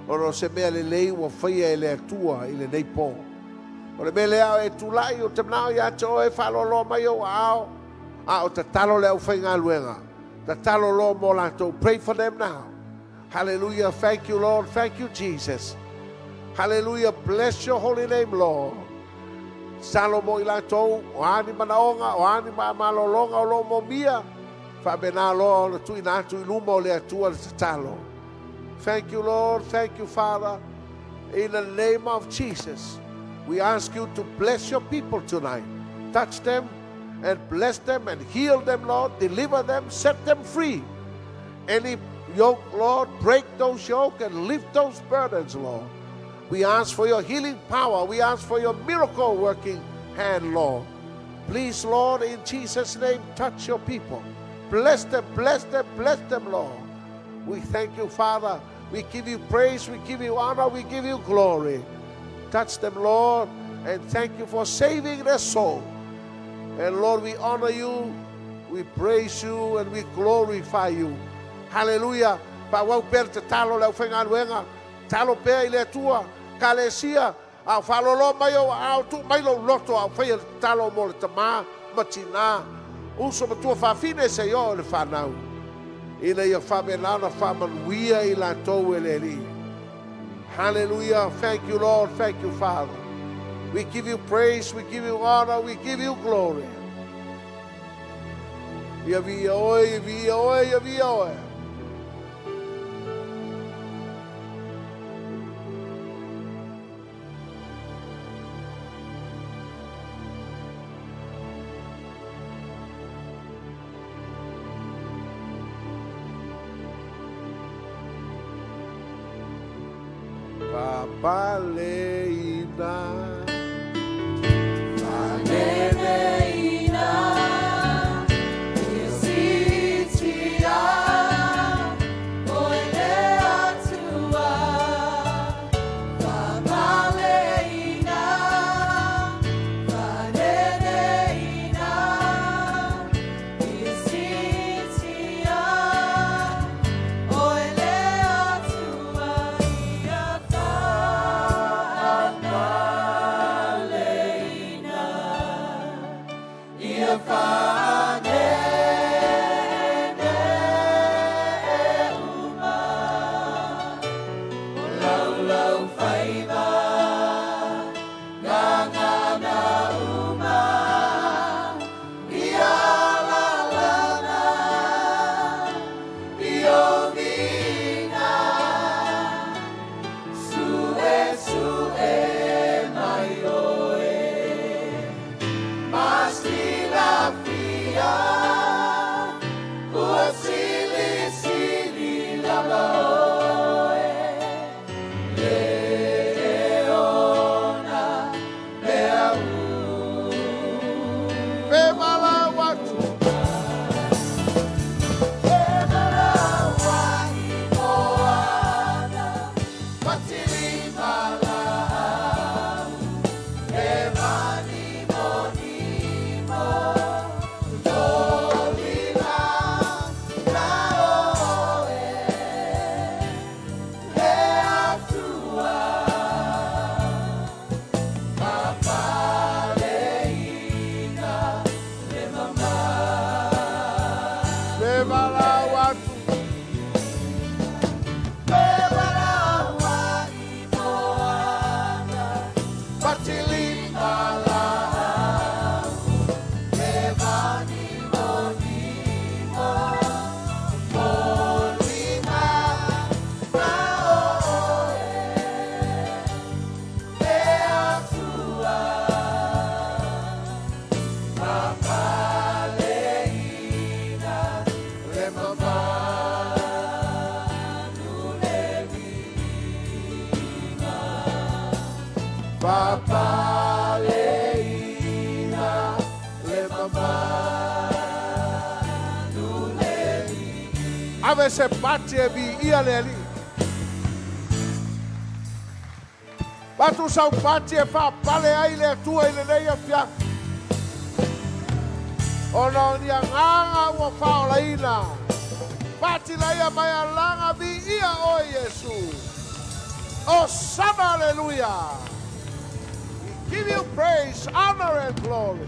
ona o se mea lelei ua faia e le Atua i lenei pō. O le mea lea e tulai, ou te manao ia te oe, faaloaloa mai ou aao, a o tatalo le aufaigaluega. Tatalo loa mo latou. Pray for them now. Hallelujah. Thank you, Lord. Thank you, Jesus. Hallelujah. Bless your holy name, Lord. Tatalo mo i latou, o a ni manaoga, o a ni malologa o lo o momia, faapena loa ona tuuina atu i luma o le Atua le tatalo. Thank you, Lord. Thank you, Father. In the name of Jesus, we ask you to bless your people tonight. Touch them and bless them and heal them, Lord. Deliver them, set them free. Any yoke, Lord, break those yoke and lift those burdens, Lord. We ask for your healing power. We ask for your miracle working hand, Lord. Please, Lord, in Jesus' name, touch your people. Bless them, bless them, bless them, Lord. We thank you, Father. We give you praise, we give you honor, we give you glory. Touch them, Lord, and thank you for saving their soul. And Lord, we honor you, we praise you, and we glorify you. Hallelujah. Faaauau pea le tatalo le aufaigaluega. Tatalo pea i le Atua, Ekalesia, a o faaloloa mai ou aao, tuu mai lou loto a o faia le tatalo mo le tamā ma tinā, uso ma tuafafine seia oo i le fanau, ina ia faapena ona faamanuia i latou e le Alii. Hallelujah. Thank you, Lord. Thank you, Father. We give you praise, we give you honor, we give you glory. Ia viia oe, ia viia oe, ia viia oe. Fapaleina. Faneneina ia sitia oe le Atua. Fapaleina, faneneina ia sitia oe le Atua ia fapaleina. Ia fanene uma o laulau faiva gagana uma ia lalana i ou viiga su'esu'e mai oe ma silafia ua silisili lava oe le ona mea. Pe malau atu. E malaua i moana patilimala'au e manimonimo tolima na oe le Atua fapaleina le mamalu. Pe malau atu. E malaua i moana patilimala'au e manimonimo tolima na oe le Atua fapaleina Le mamalu. le viiga. Fapaleina le mamalu le. Ave se pati e viia le Alii. Patu sau pati e faapale ai le Atua i lenei afiafi. Ona o ni agaga ua faaolaina. Pati laia mai alaga viia oe Iesu. Osana, aleluia. We give you praise, honor and glory.